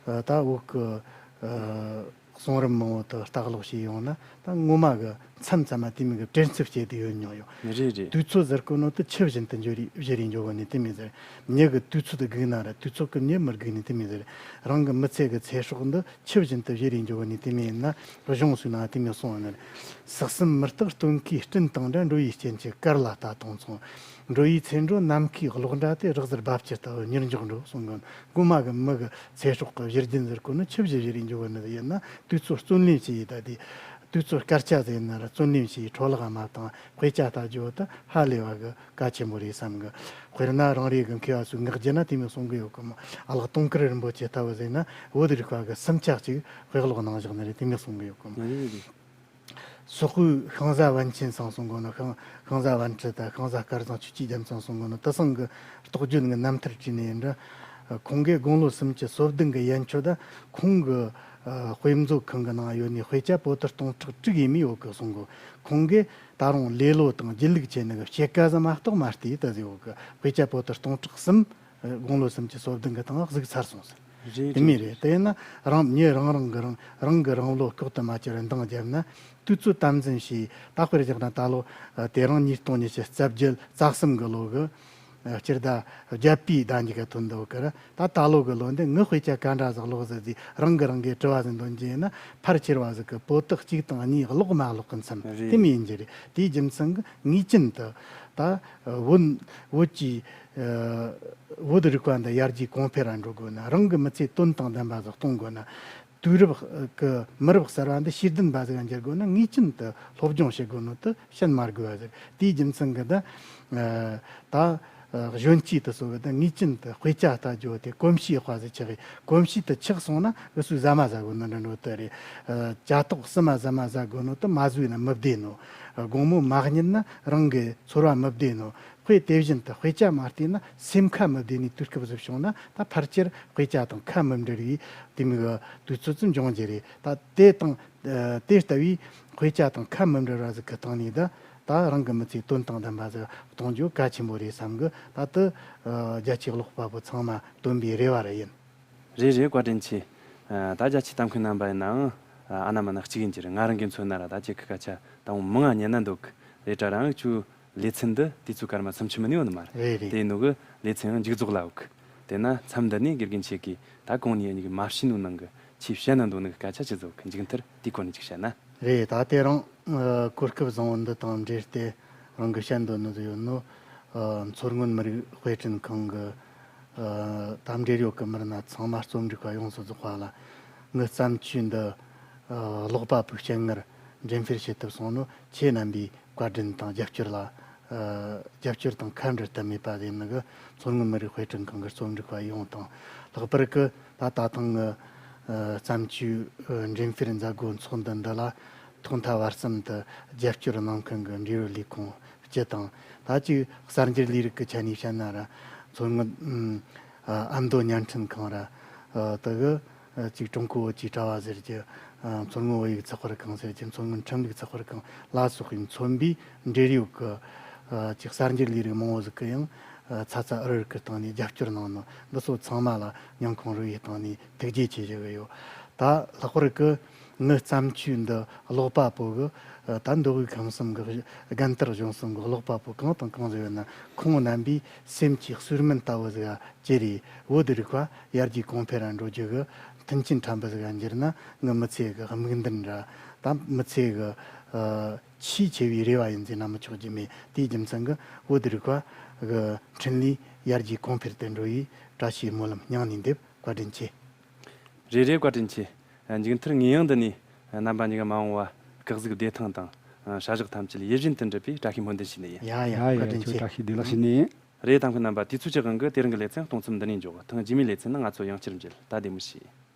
ཨ། ད་བོད་གི། ཨ། གསུང་རབ་མང་བོ་དེ་ལྟ་ཀློག་བྱས་ཡོང་ན། ད་ངོ་མ་གི་མཚམས་མཚམས་མ་དེ་མོ་གི་བྲེལ་འཚུབ་བྱས་ཏེ་ཡོད་མྱོང་ཡོད། རེད་རེད། དུས་ཚོད་ཟེར་གོ་ནོ་དེ་ཆུ་བཞིན་དུ་འཇོ་རེ་བཞུར་རེ་འཇོ་གོ་ནི་དེ་མོ་ཟིག། མྱི་གི་དུས་ཚོད་སྒུག་ན་ར་དུས་ཚོད་གི་མྱི་མི་སྒུག་ནི་དེ་མོ་ཟིག། རང་གི་མི་ཚེ་གི་ཚེ་སྲོག་འདི་ཆུ་བཞིན་དུ་བཞུར་རེ་འཇོ་གོ་ནི་དེ་མོ་ཡིན་ན། གཞུང་སོགས་ན་དེ་མོ་གསུངས་ནི་རེད། སྲེག་ཟིན་མུ་སྟེགས་སྟོན་ཁའི་སྤྲིན་དང་འདྲ། འགྲོ་བའི་རྐྱེན་གྱིས་གར་ལ་ལྟ་སྟོང་མཚུངས། འགྲོ་བའི་ཚེ་འགྲོ་ནམ་མཁའི་གློག་འདྲ་སྟེ། རགས་ཟིལ་རྦབ་ཆུ་ལྟ་བུ་མྱུར་མགྱོགས་འགྲོ། གསུང་གི། ངོ་མ་གི་མི་གི་ཚེ་སྲོག་གི་བཞུར་རྒྱུན་ཟེར་གོ་ནི་ཆུ་བཞིན་བཞུར་རེ་འཇོ་གོ་ནི་ཡིན་ན། དུས་ཚོད་བརྩོན་ལེན་བྱས་ཡིན་ད་དེ། དུས་ཚོད་སྐར་ཆ་ཟེར་ན་ར་བརྩོན་ལེན་བྱས་འཕྲོ་བརླག་མ་བཏང་། དཔེ་ཆ་ལྟ་རྒྱུ་དེ་ཧ་ལས་པ་གི་གལ་ཆེན་པོ་རེད་བསམ་གི། དཔེར་ན་རང་རེ་གི་མཁས་པ་ཚོས་ངག་རྒྱུན་ན་དེ་མོ་གསུང་གི་ཡོད་གི་མོ། ཨ་ལགས་དུང་དཀར་རིན་པོ་ཆེ་ལྟ་བུ་ཟེར་ན་བོད་རིག་པ་གི་སུམ་ཆ་གཅིག་དཔེ་ཀློག་གནང་བཞག་ནི་རེད། དེ་མོ་གསུང་གི་ཡོད་གི་མོ། སོག་པོའི་ཤིང་བཟའ་པཎ་ཆེན་ཚང་གསུང་གོ་ནོ། ཤིང་ཤིང་བཟའ་པཎ་ཁྲི་དང་ཤིང་བཟའ་སྐལ་བཟང་ཆོས་ཀྱི་རྒྱལ་མཚན་གསུང་གོ་ནོ། དེ་ཚང་གི་རྟོགས་བརྗོད་ཀྱི་རྣམ་ཐར་བྲིས་ནས་ཡིན་འདྲ། ཁོང་གིས་དགུང་ལོ་སུམ་ཅུ་སོ་བདུན་གི་ཡན་ཆོད་ད་ཁོང་གི་ཨ་དཔེ་མཛོད་ཁང་གི་ནང་ཡོད་ནི་དཔེ་ཆ་པོ་ཏི་སྟོང་ཕྲག་དྲུག་ཡས་མས་ཡོད་གི་གསུང་གོ། ཁོང་གིས་ད་རུང་ལེ་ལོ་དང་སྒྱིད་ལུག་ཆེ་ནི་གི་ཕྱེད་ཀ་ཙམ་མ་གཏོགས་མ་བལྟས་ད་ཟེར་ཡོད་གི། དཔེ་ཆ་པོ་ཏི་སྟོང་ཕྲག་གསུམ་དགུང་ལོ་སུམ་ཅུ་སོ་བདུན་གི་སྟེང་གཟིགས་ཚར་སོང་ཟེར། རེད། དེ་མོ་རེད། རེད། དེ་ཡིན་ན་རང་མྱི་རང་རང་གི་རང་རང་གི་རང་བློ་ལྐོག་ཏུ་མ་གྱུར་འདང་བརྒྱབ་ན། དུས་ཚོད་དམ་འཛིན་བྱས། ད་དཔེར་བཞག་ན་ད་ལོ་ཨ་དེ་རིང་ཉིས་སྟོང་ཉི་ཤུ་རྩ་བརྒྱད་རྩ་གསུམ་གི་ལོ་གི་ཨ་སྤྱི་ཟླ་བརྒྱད་པའི་ཟླ་གཉིས་ཀ་ཐོན་འདུག་གི་ར། ད་ད་ལོ་གི་ལོ་འདི་ངའི་དཔེ་ཆ་ག་འདྲ་ཟིག་ཀློག་ཟེར་ཟེར་རང་གི་རང་གིས་དྲི་བ་ཟིག་འདོན་རྒྱུ་ཡིན་ན། ཕལ་ཆེར་བ་ཟིག་གིས་པོ་ཏི་གཅིག་དང་གཉིས་ཀློག་མ་ཀློག་གི་མཚམས། རེད། དེ་མོ་ཡིན་རྒྱུ་རེད། དེའི་རྒྱུ་མཚན་གི་ངེས་ཅན་དུ་ད་བོད་བོད་ཀྱི་ཨ་བོད་རིག་པ་འདི་ཡར་རྒྱས་གོང་འཕེལ་ར་འགྲོ་དགོས་ན། རང་གི་མི་ཚེ་དོན་དང་ལྡན་པ་ཟིག་གཏོང་དགོས་ན། དུས་རབས་ཀྱི་མི་རབས་གསར་བ་འདི་ཤེས་ལྡན་པ་ཟིག་ག་འགྱུར་དགོས་ན། ངེས་ཅན་དུ་སློབ་སྦྱོང་བྱེད་དགོས་ནོ་དེ་བཤད་མ་དགོས་པ་ཟིག། དེའི་རྒྱུ་མཚན་གི་ད་ཨ་ད་ཨ་གཞོན་སྐྱེས་དེ་ཚོ་གི་ད་ངེས་ཅན་དུ་དཔེ་ཆ་ལྟ་རྒྱུ་དེ་གོམས་གཤིས་ཡག་པ་ཟིག་ཆགས་གི། གོམས་གཤིས་དེ་ཆགས་སོང་ན། འུ་ཚོས་ཟ་མ་ཟ་དགོས་ནོ་འདྲ་འགྲོ་དེ་རེད། ཨ་ཇ་ཏོག་བསིལ་མ་ཟ་མ་ཟ་དགོས་ནོ་དེ་མ་ཟོས་ན་མི་བདེ་ནོ། ཨ་དགོང་མོ་མ་གཉིད་ན་རང་གི་ཚོར་བ་མི་བདེ་ནོ། དཔེ་དེ་བཞིན་དུ་དཔེ་ཆ་མ་བལྟས་ན་སེམས་ཁ་མི་བདེ་ནི་དུས་སྐབས་སུ་བྱུང་ན། ད་ཕལ་ཆེར་དཔེ་ཆ་དང་ཁ་མི་འབྲལ་བའི་དེ་མོ་གི་དུས་ཚོད་ཙམ་འབྱུང་རྒྱུ་རེད། ད་དེ་དང་ཨ་དེ་ལྟ་བུའི་དཔེ་ཆ་དང་ཁ་མི་འབྲལ་བ་ཟིག་གི་སྟེང་ནས་ད་ད་རང་གི་མི་ཚེ་དོན་དང་ལྡན་པ་ཟིག་གཏོང་རྒྱུ་གལ་ཆེན་པོ་རེད་བསམ་གི། ད་དེ་ཨ་རྒྱ་ཆེའི་ཀློག་པ་པོ་ཚང་མ་སྟོན་པའི་རེ་བ་ར་ཡིན། རེད་རེད། བཀའ་དྲིན་ཆེ། ཨ་ད་རྒྱ་ཆེའི་ལྟ་མཁན་རྣམ་པ་ཡིན་ནའང་ཨ་ཨ་ན་མ་ན་གཅིག་ཡིན་གྱི་རེད། ང་རང་གི་མཚོན་ན་ར་ད་ཁྱེད་ཀྱི་སྐད་ཆ་དང་པོ་མང་ང་ཉན་ན་འདོད་གི་རེད། དྲ་རང་ཁྱོའི་ལེ་ཚན་འདི་དུས་ཚོད་སྐར་མ་སུམ་ཅུ་མིན་ནི་ཡོད་ནི་མ་རེད། རེད་རེད། དེ་ཡིན་ནོ་གི་ལེ་ཚན་ཡང་མཇུག་རྫོགས་ལ་འོག་གི། དེ་ན་མཚམས་འདི་ནས་དགེ་རྒན་ཁྱེད་ཀྱིས་ད་གོང་ནས་ཡིན་གི་མ་བཤད་ནོ་ནང་གི་ཆེས་བཤད་ན་འདོད་ནི་གི་སྐད་ཆ་ཅི་ཟིག་གི་མཇུག་མཐར་དེའི་སྐོར་ནས་ཅིག་བཤད་ན། རེད། ད་དེ་རིང་ཨ་གོ་སྐབས་བཟང་བོ་འདི་དང་འབྲེལ་ཏེ་རང་གི་བཤད་འདོད་ནི་ཟིག་ཡོད་ནོ། ཨ་མཚོ་སྔོན་མི་རིགས་དཔེ་སྐྲུན་ཁང་གི་ཨ་ད་འབྲེལ་ཡོད་ཀྱི་མི་སྣ་ཚང་མ་རྩོམ་སྒྲིག་པ་ཡོངས་སུ་རྫོགས་པ་ལ། ངའི་བརྩམས་ཆོས་འདི་ཨ་ཀློག་པ་པོའི་སྤྱན་སྔར་འགྲེམས་སྤེལ་བྱེད་ཐུབ་སོང་ནོ། ཁྱེད་རྣམ་པའི་བཀའ་དྲིན་དང་རྒྱབ་སྐྱོར་ལ་ཨ་རྒྱབ་སྐྱོར་དང་ཁ་འབྲལ་ཐབས་མེད་པ་ཡིན་ནི་གི། མཚོ་སྔོན་མི་རིགས་དཔེ་སྐྲུན་ཁང་གི་རྩོམ་སྒྲིག་པ་ཡོངས་དང་། ལྷག་པར་གི་ད་ད་ཐེངས་ངའི་ཨ་བརྩམས་ཆོས་ཨ་འགྲེམས་སྤེལ་མཛད་སྒོ་ཚོགས་འདུ་འདི་ལ་ཐོག་མཐའ་བར་གསུམ་དུ་རྒྱབ་སྐྱོར་གནང་མཁན་གྱི་འབྲེལ་ཡོད་ལས་ཁུངས་སྤྱི་དང་། ད་ཅིག་གསར་འགྱུར་ལས་རིགས་ཀྱི་ཆ་ནས་བཤད་ན་ར་མཚོ་སྔོན་ཨ་ཨ་མདོ་བརྙན་འཕྲིན་ཁང་ར་ཨ་དེ་གི་ཨ་ཅིག་ཀྲུང་གོ་བོད་ཀྱི་དྲ་བ་ཟེར་གྱི། ཨ་མཚོ་སྔོན་བོད་ཡིག་ཚགས་པར་ཁང་ཟེར་གྱི། མཚོ་སྔོན་ཁྲིམས་ལུགས་ཚགས་པར་ཁང་ལ་སོགས་པའི་མཚོན་པའི་འབྲེལ་ཡོད་ཀྱི་ཨ་ཅིག་གསར་འགྱུར་ལས་རིགས་མང་བོ་ཟིག་གི་ཡང་ཨ་ཚ་ཚ་འུར་འུར་གྱི་སྟེང་ནས་རྒྱབ་སྐྱོར་གནང་ནོ་འདི་ཚོ་ཚང་མ་ལ་སྙིང་ཁོང་རུས་པའི་སྟེང་ནས་ཐུགས་རྗེ་ཆེ་ཞུ་གི་ཡོད། ད་ལྷག་པར་གི་ངའི་བརྩམས་ཆོས་འདི་ཀློག་པ་པོ་གི་ཨ་ད་མདོ་དབུས་ཁམས་གསུམ་གི་རྒན་དར་གཞུང་གསུམ་གི་ཀློག་པ་པོ་གང་དང་གང་ཟིག་ཡོད་ན། ཁོང་རྣམ་པའི་སེམས་ཀྱི་གསོས་སྨན་ལྟ་བུ་ཟིག་ཅི་རེད། བོད་རིག་པ་ཡར་རྒྱས་གོང་འཕེལ་ར་འགྲོ་རྒྱུ་གི་མཐུན་རྐྱེན་ཕྲན་བུ་ཟིག་ག་འགྱུར་ན། ངའི་མི་ཚེ་གི་དམིགས་འདུན་ར་ད་མི་ཚེ་གི་ཨ་ཆེས་ཆེ་བའི་རེ་བ་ཡིན་ཟེར་ན་མི་ཆོག་རྒྱུ་མེད། དེའི་རྒྱུ་མཚན་གི་བོད་རིག་པ་གི་འཕྲིན་ལས་ཡར་རྒྱས་གོང་འཕེལ་དུ་འགྲོ་བའི་བཀྲ་ཤིས་སྨོན་ལམ་སྙིང་ནས་འདེབས། བཀའ་དྲིན་ཆེ། རེད་རེད། བཀའ་དྲིན་ཆེ། མཇུག་མཐར་ངས་ཡང་འདི་ནས་རྣམ་པ་གཉིས་ཀ་མ་འོངས་པ་སྐུ་གཟུགས་བདེ་ཐང་དང་བྱ་གཞག་ཐམས་ཅད་ཡིད་བཞིན་དུ་འགྲུབ་པའི་བཀྲ་ཤིས་སྨོན་འདུན་ཞུས་ནས་ཡིན། ཡ་ཡ། ཡ་བཀའ་ཡ། དྲིན་ཁྱོད་ཆེ། བཀྲ་ཤིས་བདེ་ལེགས་ཞུས་ནས་ཡིན། རེད། ལྟ་མཁན་རྣམ་པ། དུས་ཚོད་ཀྱི་དབང་གིས་དེ་རིང་གི་ལེ་ཚན་གཏོང་མཚམས་འདི་ནས་འཇོག། ཐེངས་རྗེས་མའི་ལེ་ཚན་ནང་ང་ཚོ་ཡང་བསྐྱར་མཇལ། ད་བདེ་མོ་བྱོས།